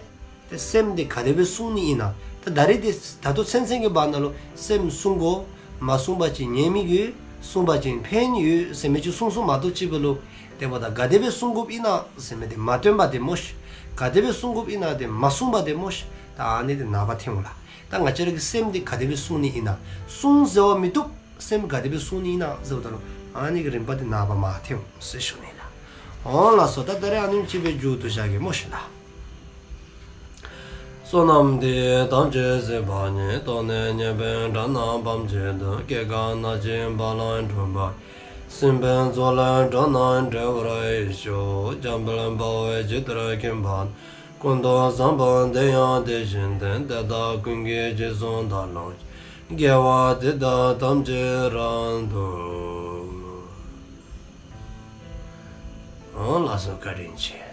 ཏེ་སེམས་དེ་ག་དེ་སྦེ་བསྲུང་ནི་ཨིན་ན། ད་ད་རེས་དེ་ད་ལྟོ་ཚུན་ཚོད་ཀྱི་བར་ན་ལུ་སེམས་བསྲུང་དགོ། མ་བསྲུངས་པ་ཅིན་ཉེས་དམིགས་ཡོད། བསྲུངས་པ་ཅིན་ཕན་ཡོད་ཟེར་མི་ཅིག་གསུངས་གསུངསམ་མ་གཏོགས་ཅིག་འབད་ལུ། དེ་འབདཝ་ད་ག་དེ་སྦེ་བསྲུང་དགོཔ་ཨིན་ན་ཟེར་མི་དེ་མ་སྟོན་པ་དེ་སྨོ་ཤིག། ག་དེ་སྦེ་བསྲུང་དགོཔ་ཨིན་ན་དེ་མ་གསུངས་པ་དེ་སྨོ་ཤིག། ད་ཨ་ནི་དེ་ནངས་པ་ཐོན་འོང་ལགས། ད་ང་བཅས་ར་གི་སེམས་དེ་ག་དེ་སྦེ་བསྲུང་ནི་ཨིན་ན། བསྲུང་ཟེར་བ་མི་བཏུབ། སེམས་ག་དེ་སྦེ་བསྲུང་ནི་ཨིན་ན་ཟེརཝ་ད་ལུ་ཨ་ནི་གི་རིམ་པ་དེ་ནངས་པ་མར་ཐོན་འོང་ཟེར་ཞུ་ནི་ལགས། འོང་ལགས་སོ། ད་ད་རེས་ཨ་ནེམ་ཅིག་སྦེ་མཇུག་བསྡུ་བཞག་གེ་སྨོ་ཤིག་ལགས། བསོད་ནམས་འདི་ཡིས་ཐམས་ཅད་གཟིགས་པ་ཉིད། ཐོབ་ནས་ཉེས་པའི་དགྲ་རྣམས་ཕམ་བྱས་ཏེ། སྐྱེ་རྒ་ན་འཆིའི་རྦ་རླབས་འཁྲུགས་པ་ཡི། སྲིད་པའི་མཚོ་ལས་འགྲོ་བ་སྒྲོལ་བར་ཤོག། འཇམ་དཔལ་དཔའ་བོས་ཇི་ལྟར་མཁྱེན་པ་དང་། ཀུན་ཏུ་བཟང་པོ་དེ་ཡང་དེ་བཞིན་ཏེ། དེ་དག་ཀུན་གྱི་རྗེས་སུ་བདག་སློབ་ཅིང་། དགེ་བ་འདི་དག་ཐམས་ཅད་རབ་ཏུ། འོང་ལགས་སོ། བཀའ་དྲིན་ཆེ།